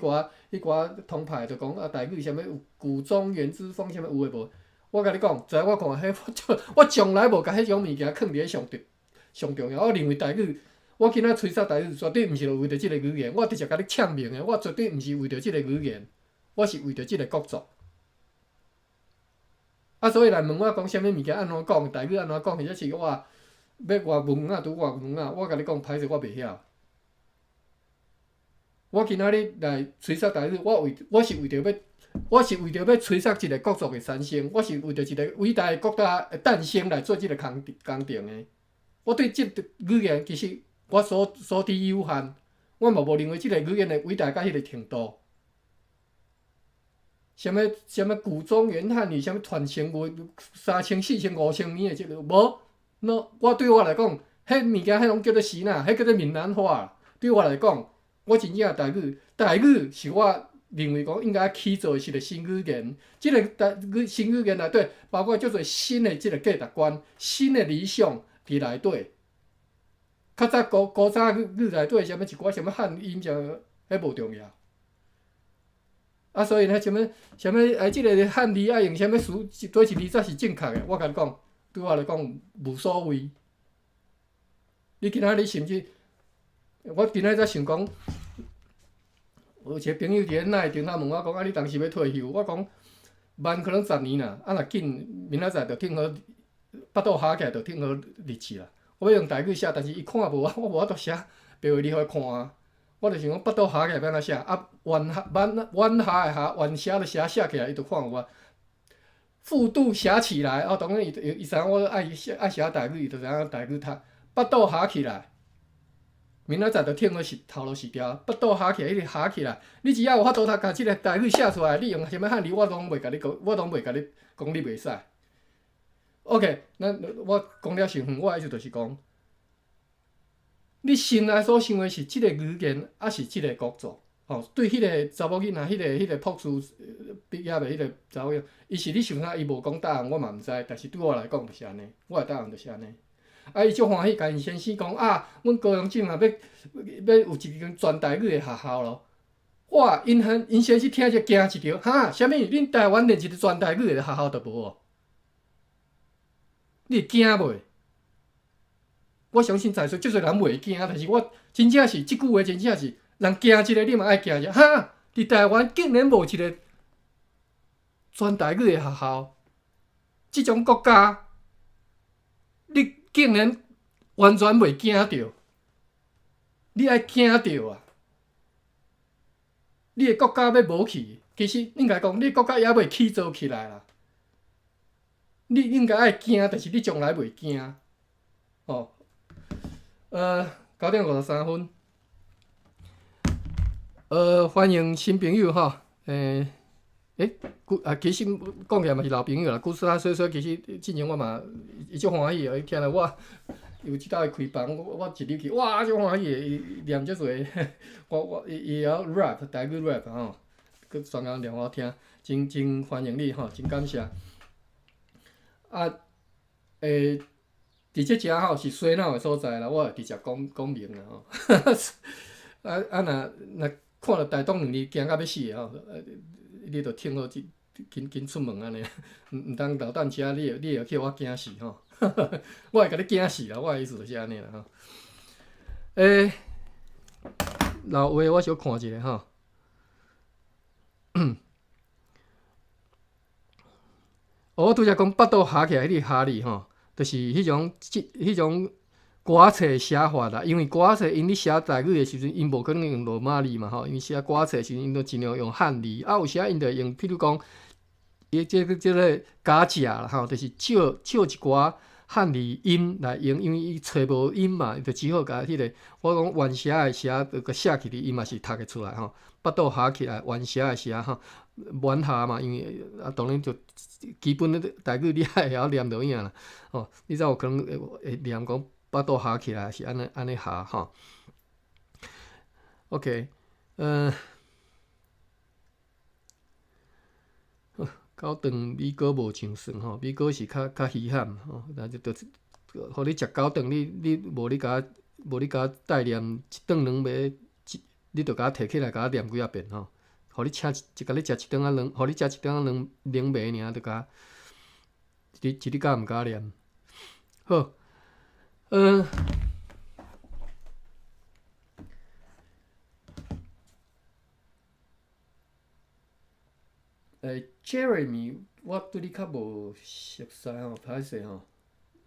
彼寡通派，就講啊台語啥物有古中原之風，啥物有的無？我共你講，在我看，彼我從來無共彼種物件囥佇咧上重上重要。我認為台語，我今仔吹殺台語，絕對毋是為著這個語言。我直接共你嗆明的，我絕對毋是為著這個語言，我是為著這個國族。啊，所以來問我講啥物物件按怎講，台語按怎講，或者是我欲外文啊，拄外文啊，我共你講歹勢，我袂曉。我今仔日來吹殺台語，我是為著欲吹殺一個國族的產生，我是為著一個偉大的國家的誕生來做這個工程的。我對這個語言其實我所知有限，我嘛無認為這個語言的偉大到彼個程度。啥物啥物古中原漢語，啥物傳承無三千、四千、五千年的這個無，那我對我來講，彼物件彼攏叫做死哪，彼叫做閩南話。對我來講，我真正台語，台語是我認為講應該起做的是個新語言。這個台語新語言內底，包括足濟新的這個價值觀、新的理想佇內底。較早古早語內底啥物一寡啥物漢音啥，彼無重要。啊，所以呢，啥物啥物哎，這個漢字愛用啥物詞，佗一字才是正確的？我共你講，對我來講無所謂。你今仔日甚至，我今仔日才想講，有一個朋友佇咧奈頂頭問我講，啊，你當時欲退休？我講慢可能10年啦，啊，若緊明仔載就挺好，腹肚合起來就挺好日子啦。我欲用台語寫，但是伊看無啊，我無法度寫，白話字予伊看啊。我就想講腹肚合起來欲按怎寫？啊，彎彎彎下的下，彎寫就寫寫起來，伊就看有啊。腹肚寫起來，哦，當然伊知影我愛寫台語，伊就知影台語讀。腹肚合起來，明仔載就挺好是頭路是條。腹肚合起來，彼個合起來，你只要有法度讀，共這個台語寫出來，你用啥物漢字，我攏袂共你講，我攏袂共你講你袂使。OK，那我講了傷遠，我的意思就是講，你心內所想的是這個語言，抑是這個國族？吼，對彼個查某囡仔，彼個博士畢業的彼個查某囡仔，伊是咧想啥？伊無講答案，我嘛毋知。但是對我來講就是按呢，我的答案就是按呢。啊，伊足歡喜，共𪜶先生講啊，阮高雄鎮嘛欲欲有一間全台語的學校咯。哇！𪜶先生聽著驚一跳，哈？啥物？恁台灣連一個全台語的學校都無哦？你會驚袂？我相信在座足濟人袂驚，但是我真正是這句話，真正是人驚一個，你嘛愛驚一下。哈！佇台灣竟然無一個全台語的學校，這種國家，你竟然完全袂驚著？你愛驚著啊！你的國家欲無去，其實應該講，你的國家猶未起造起來啦。你應該愛驚，但是你從來袂驚。哦，9點53分，歡迎新朋友吼，欸，啊，其實講起來嘛是老朋友啦。古斯拉說說，其實之前我嘛伊足歡喜的，伊聽著我有一道開房，我一入去，哇，足歡喜的，伊念足濟，我伊會曉 rap 台語 rap 吼，閣專工念我聽，真歡迎你吼，真感謝。啊，佇這遮吼是洗腦的所在啦，我會直接講講明啦吼。啊啊，若看著台東兩字驚甲欲死的吼，你著聽好，緊緊出門按呢，毋通留等遮，你會去予我驚死吼。我會共你驚死啦，我的意思就是按呢啦吼。欸，老話我小看一下吼。我拄才講腹肚合起來，彼個合字吼，就是彼種歌仔冊寫法啦，因為歌仔冊𪜶咧寫台語的時陣，𪜶無可能用羅馬字嘛吼，因為寫歌冊時陣，𪜶都盡量用漢字。啊，有時𪜶就用，譬如講，伊這個假借啦吼，就是借借一寡漢字音來用，因為伊揣無音嘛，伊就只好共彼個我講原寫的寫，就共寫起來，伊嘛是讀會出來吼。腹肚合起來，原寫的寫吼，原下嘛，因為啊，當然就基本的台語你愛會曉念就有影啦，吼，你才有可能會念講。腹肚合起來是按呢按呢合吼。OK，九頓米糕無上算吼，米糕是較較稀罕吼，那就就予你食九頓，你無你共無你共代念一頓兩糜，你就共我提起來共我念幾仔遍吼。予你請一共你食一頓仔兩，予你食一頓仔兩兩糜爾，就共一日一日敢毋敢念？好。Jeremy，我對你較無熟似吼，歹勢吼。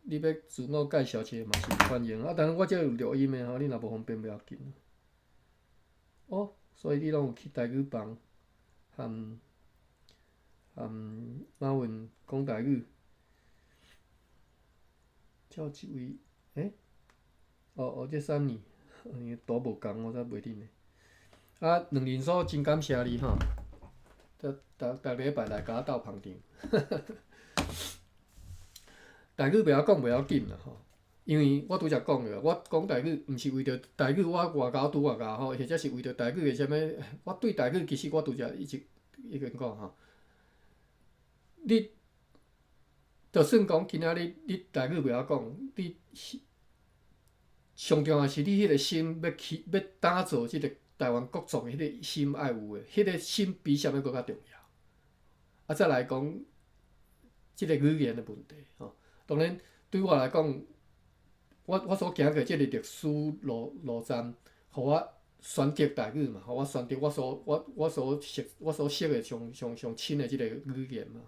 你欲自我介紹一下嘛是歡迎啊，但是我這有錄音的吼，你若無方便袂要緊。哦，所以你攏有去台語房，和和馬雲講台語。叫一位，欸？哦哦，這三年，因為都無仝，我才袂認得。啊，兩人所真感謝你吼，逐逐逐禮拜來共我鬥捧場。台語袂曉講袂要緊啦吼，因為我拄才講著，我講台語毋是為著台語，我外𠢕拄外𠢕吼，或者是為著台語的啥物，我對台語其實我拄才一直已經講吼，你。就算講今仔日你台語袂曉講，你上重要是你彼個心欲去欲打造這個台灣國族的彼個心愛有的，彼個心比啥物閣較重要。啊，再來講這個語言的問題吼，當然對我來講，我所行過這個歷史路路站，予我選擇台語嘛，予我選擇我所識的上上上親的這個語言嘛。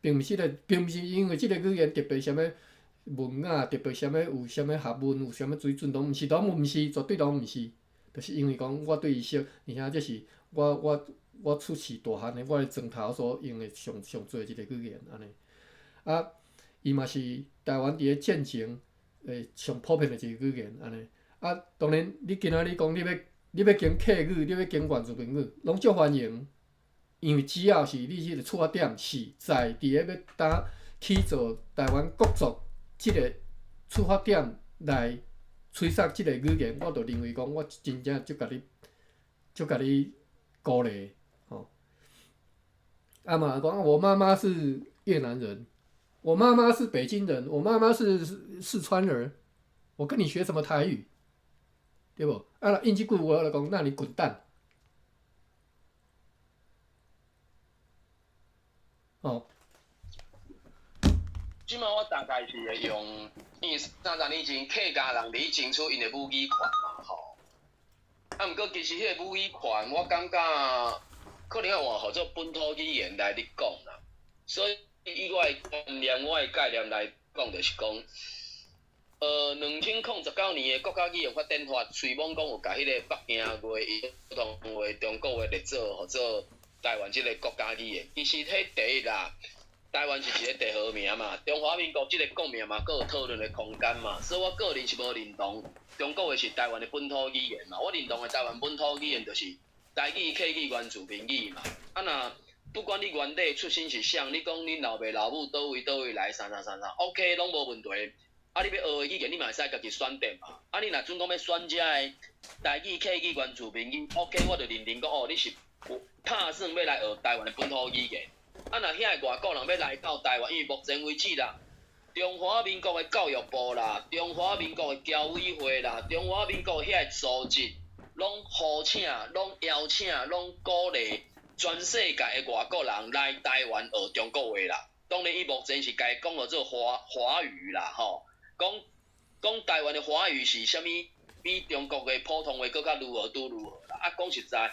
並毋是個，並毋是因為這個語言特別啥物文雅，特別啥物有啥物學問，有啥物水準，攏毋是，攏毋是，絕對攏毋是。就是因為講我對伊熟，而且這是我出世大漢的，我的床頭所用的上上濟一個語言按呢。啊，伊嘛是台灣佇咧戰前上普遍的一個語言按呢。啊，當然你今仔日講你欲講客語，你欲講原住民語，攏足歡迎。因為只要是你彼個出發點是在佇咧欲打去做台灣國族這個出發點來吹殺這個語言，我就認為講我真正足共你足共你鼓勵吼。啊嘛講我媽媽是越南人，我媽媽是北京人，我媽媽是四川人，我跟你學什麼台語？對無？啊，用這句話來講，那你滾蛋！哦。這馬我大概是會用，因為30年前客家人佇爭取𪜶的母語權嘛，吼。啊，毋過其實彼個母語權，我感覺可能愛換號做本土語言來咧講啦。所以以我的觀念、我的概念來講，就是講，2019年的國家語言發展法，雖罔講有共彼個北京話、普通話、中國話列做，號做台灣這個國家語言。其實彼第一啦，台灣是一個地號名嘛，中華民國這個國名嘛，閣有討論的空間嘛，所以我個人是無認同中國話是台灣的本土語言嘛。我認同的台灣本土語言就是台語、客語、原住民語嘛。啊若不管你原底出身是啥，你講恁老爸老母佗位佗位來啥啥啥啥，OK 攏無問題。啊，你欲學的語言，你嘛會使家己選擇嘛。啊，你若準講欲選遮的台語、客語、原住民語，OK，我就認定講哦，你是有拍算欲來學台灣的本土語言。啊，若遐个外國人欲來到台灣，因為目前為止啦，中華民國的教育部啦，中華民國的僑委會啦，中華民國遐個組織，攏呼請、攏邀請、攏鼓勵全世界的外國人來台灣學中國話啦。當然，伊目前是共伊講號做華華語啦，吼，講講台灣的華語是啥物，比中國的普通話閣較如何拄如何啦。啊，講實在，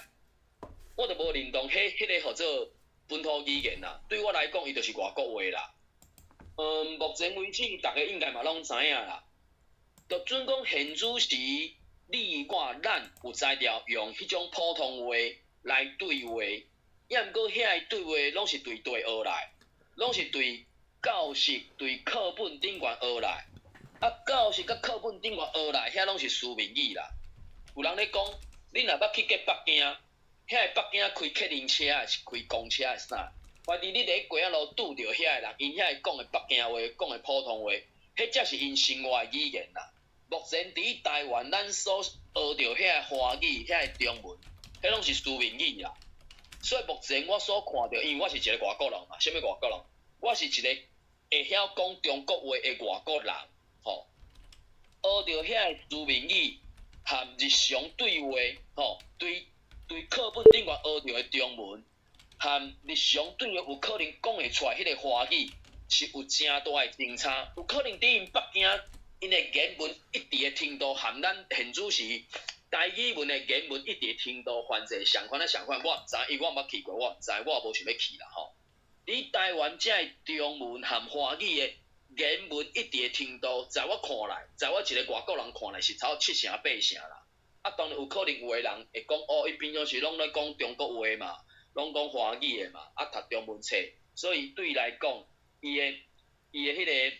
我就無認同彼彼個號做本土語言啦。對我來講，伊就是外國話啦。目前為止，逐家應該嘛攏知影啦。就準講現主時，你我咱有才調用彼種普通話來對話，抑毋過遐個對話攏是對對學來，攏是對教室、對課本頂懸學來。啊，教室佮課本頂懸學來，遐攏是書面語啦。有人咧講，你若捌去過北京，遐個北京開客運車抑是開公車的啥？反正你佇咧街仔路拄著遐個人，𪜶遐個講的北京話，講的普通話，彼才是𪜶生活的語言啦。目前佇台灣，咱所學著遐個華語、遐個中文，彼攏是書面語啦。所以目前我所看著，因為我是一個外國人嘛，啥物外國人？我是一個會曉講中國話的外國人，吼。學著遐個書面語含日常對話，吼，對對課本頂懸學著的中文，含日常對話有可能講會出來彼個華語，是有誠大的相差。有可能佇𪜶北京，𪜶的言文一致的程度，含咱現主時台語文的言文一致的程度，凡勢相款啊相款，我毋知，因為我毋捌去過，我毋知，我也無想欲去啦吼。佇台灣遮的中文含華語的言文一致的程度，在我看來，在我一個外國人看來是差不多七成八成啦。啊，當然有可能有的人會講，哦，伊平常時攏咧講中國話嘛，攏講華語的嘛，啊，讀中文冊，所以對伊來講，伊的伊的彼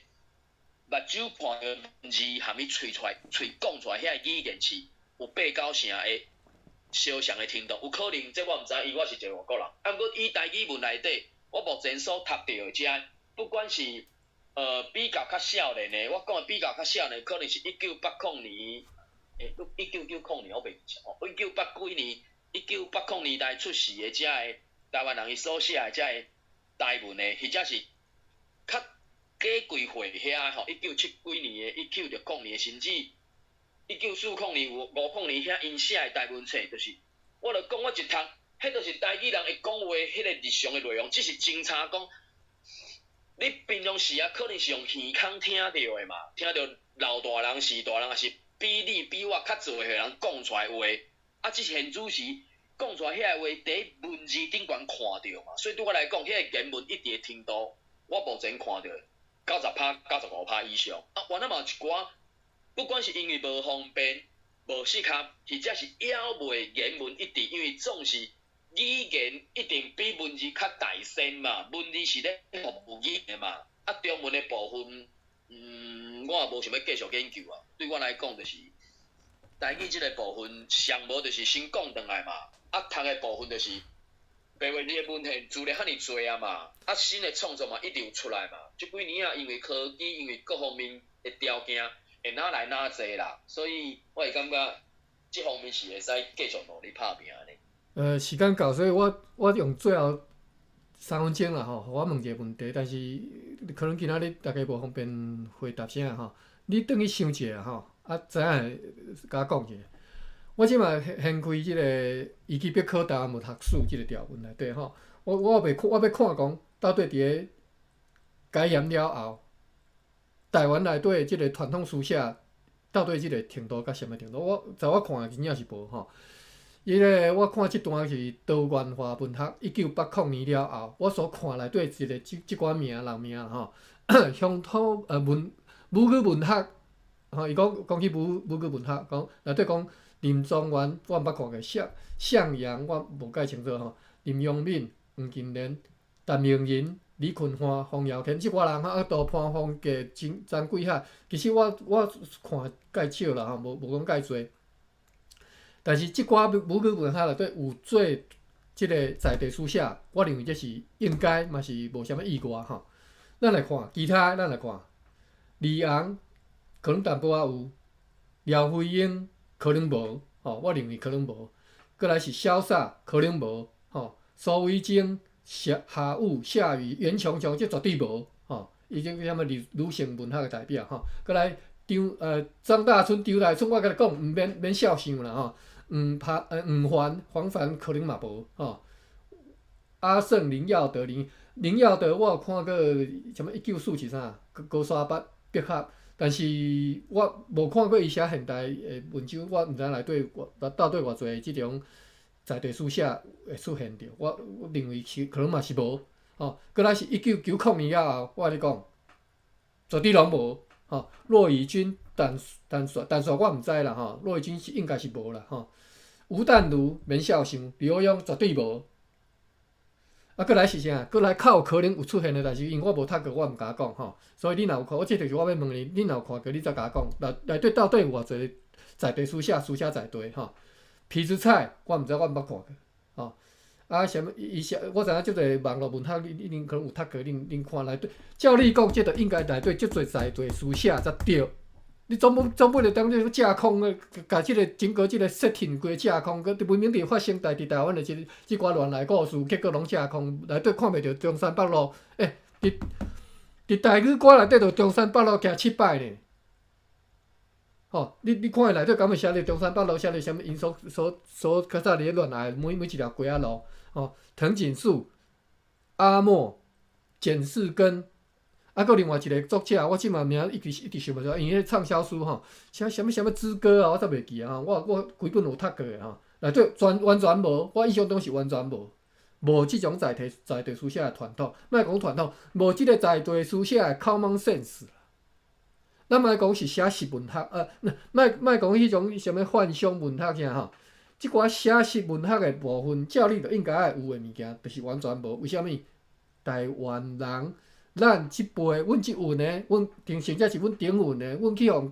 個目睭看著文字含伊喙出來、喙講出來遐個語言是有八九成的相像的程度，有可能這我毋知，因為我是一個外國人。啊，毋過以台語文內底，我目前所讀著的遮，不管是比較較少年的，我講的比較較少年，可能是1980年，欸，1990年我袂記哦，一九八幾年，1980年代出世的遮个台灣人，伊所寫的遮个台文的，或者是較過幾歲遐吼，一九七幾年的，1960年的，甚至1940年、50年遐𪜶寫的台文冊，就是，我著講我一讀，彼就是台語人會講話，彼個日常的內容，只是相差講，你平常時啊，可能是用耳孔聽著的嘛，聽著老大人、序大人，抑是比你比我較濟歲人講出來話，啊，只是現主時講出來遐個話，佇文字頂懸看著嘛，所以對我來講，彼個言文一致的程度，我目前看著90趴、95趴以上。啊，原來嘛有一寡，不管是因為無方便、無適合，或者是猶未言文一致，因為總是語言一定比文字較大先嘛，文字是咧服務語言的嘛。啊，中文的部分，我也無想欲繼續研究啊。對我來講，就是台語這個部分，上無就是先講轉來嘛。啊，讀的部分就是白話字的文獻資料遐爾濟啊嘛。啊，新的創作嘛一直有出來嘛。這幾年啊，因為科技，因為各方面的條件，會哪來哪濟啦。所以我會感覺這方面是會使繼續努力拍拼的。時間到，所以我用最後3分鐘啦吼，予我問一個問題，但是可能今仔日大家無方便回答啥吼，你轉去想一下吼，啊，知影共我講一下。我這馬掀開這個維基百科台灣文學史這個條文內底吼，我欲我欲看講到底佇咧解嚴了後，台灣內底這個傳統書寫到底這個程度到啥物程度？我在我看來真正是無吼。伊個我看這段是多元化文學，1980年了後，我所看內底一個這這寡名人名吼，鄉土文母語文學吼，伊講講起母語文學，講內底講林宗元，我毋捌看過，向向陽我無介清楚吼，林陽敏、黃金蓮、陳明仁、李坤華、馮堯天，這寡人吼，啊，杜潘鳳傑、張張貴海，其實我看介少啦吼，無講介濟。但是這寡母語文學內底有做這個在地書寫，我認為這是應該嘛是無啥物意外吼。咱來看其他，咱來看李昂可能淡薄仔有，廖輝英可能無吼，我認為可能無。過來是瀟灑可能無吼，蘇維晶、夏夏雨、夏雨、袁瓊瓊，這絕對無吼。伊這啥物女性文學的代表吼。過來張大春、張大春，我共你講，毋免免肖想啦吼。黃帆、黃帆可能嘛無吼。阿勝、林耀德、林耀德，我有看過啥物1947啥高沙北碧合，但是我無看過伊寫現代的文章，我毋知內底偌到底偌濟這種在地書寫會出現著，我認為是可能嘛是無吼。過來是1990年了後，我共你講，絕對攏無吼。駱以軍、陳陳雪陳雪我毋知啦吼，駱以軍是應該是無啦吼。吳淡如免痟想，劉墉絕對無。啊，閣來是啥？閣來較有可能有出現的，但是因為我無讀過，我毋敢講吼。所以你若有看，我這就是我欲問你，你若有看過，你才共我講。內內底到底有偌濟在地書寫，書寫在地吼？痞子蔡，我毋知，我毋捌看過吼。啊，啥物？伊寫，我知影足濟網路文學，你恁可能有讀過，恁恁看內底。照理講，這就應該內底足濟在地書寫才對。你總不總不能當這架空的，共這個整個這個 setting 規架空，閣明明佇發生佇台灣的這這寡亂來故事，結果攏架空，內底看袂著中山北路。欸，佇佇台語歌內底就中山北路行七擺呢。吼，你你看伊內底敢會寫咧中山北路，寫咧啥物？𪜶所所所較早佇咧亂來每每一條街仔路，吼，藤井樹、阿莫、簡世根。啊，閣另外一個作者，我這馬名一直一直想袂出來，因為彼暢銷書吼，寫啥物啥物之歌啊，我才袂記啊吼。我我規本有讀過的吼，內底全完全無，我印象中是完全無，無這種在地在地書寫的傳統，莫講傳統，無這個在地書寫的 common sense。咱莫講是寫實文學，莫莫講彼種啥物幻想文學啥吼，這寡寫實文學的部分，照理就應該愛有的物件，就是完全無。為啥物？台灣人。咱這輩，阮這份的，阮頂甚至是阮頂份的，阮去予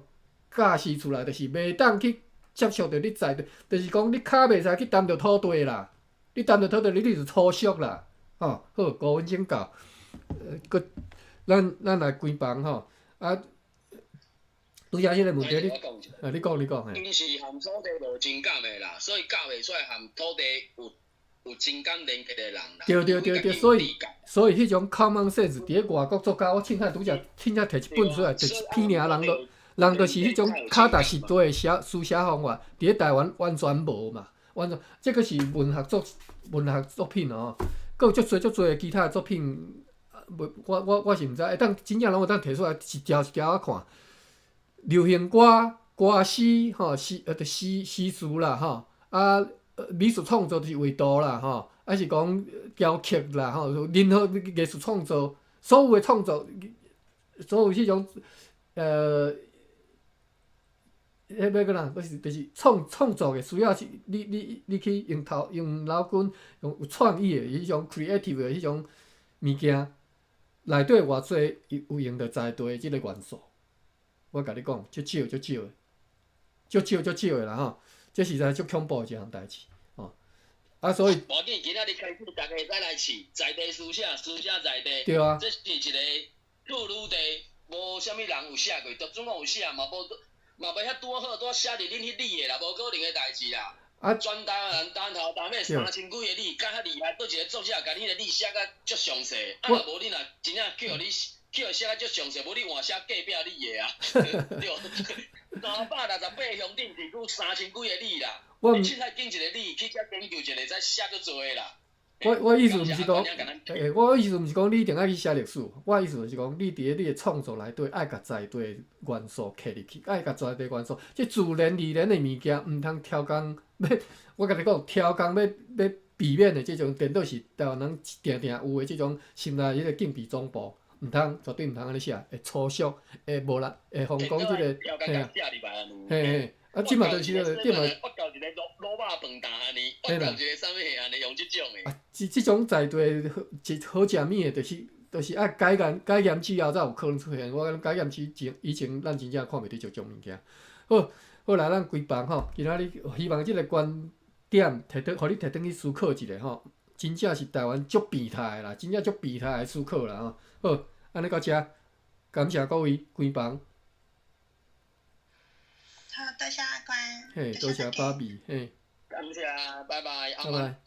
教示出來，就是袂當去接觸著你在地，就是講你跤袂使去擔著土地啦，你擔著土地，你你就粗俗啦，吼。好，5分鐘到，閣咱咱來關房吼，啊，拄才彼個問題你，啊，你講你講嘿。伊是和土地無情感的啦，所以教袂出來和土地有有情感連結的人啦。對對對對，所以所以彼種 common sense 佇咧外國作家，我凊彩拄才凊彩提一本出來，就一篇爾，人都人就是彼種腳踏實地的寫書寫方法，佇咧台灣完全無嘛，完全這個是文學作文學作品哦，閣有足濟足濟的其他的作品，無我我我是毋知，會當真正攏會當提出來一條一條仔看。流行歌、歌詩吼詩就詩詩詞啦吼，啊美術創作就是畫圖啦吼，還是講雕刻啦吼，任何藝術創作，所有的創作，所有彼種彼欲講啥？就是就是創創作的需要是你你你去用頭用腦筋用有創意的彼種 creative 的彼種物件，內底偌濟有用著在地的這個元素。我共你講，足少足少的，足少足少的啦吼，這實在足恐怖的一項代誌，吼。啊，所以無要緊，今仔日開始，逐家會使來試，在地書寫，書寫在地。對啊。這是一個處女地，無啥物人有寫過，就算講有寫，嘛無嘛袂遐拄好，拄寫佇恁彼里的啦，無可能的代誌啦。啊。全台灣單頭單尾3000幾个里，敢遐厲害？佗一個作者共你彼個里寫甲足詳細，啊若無你若真正叫你叫伊寫甲足詳細，無你換寫隔壁里的啊，對。368鄉鎮地區三千幾个里啦，你凊彩揀一個里去遮研究一下，才寫足濟啦。我我意思毋是講，欸，我意思毋是講你一定愛去寫歷史，我意思就是講，你佇咧你的創作內底愛共在地元素刻入去，愛共在地元素，這自然而然的物件，毋通超工欲，我共你講，超工欲欲避免的這種，顛倒是台灣人定定有的這種心內彼個敬避總部，毋通絕對毋通按呢寫，會粗俗，會無力，會予人講這個，嘿啊，嘿嘿。啊，這嘛就是個，這嘛。我教一個滷滷肉飯擔按呢，我教一個啥物按呢，用這種的。啊，這這種在地好一好食物的，就是就是愛改嚴改嚴之後才有可能出現。我感覺改嚴之前以前，咱真正看袂著這種物件。好，好來咱關房吼，今仔日希望這個觀點提轉，予你提轉去思考一下吼。真正是台灣足變態的啦，真正足變態的思考啦吼。好，按呢到遮，感謝各位關房。好，多謝阿關。嘿，多謝芭比，嘿。感謝，拜拜，拜拜。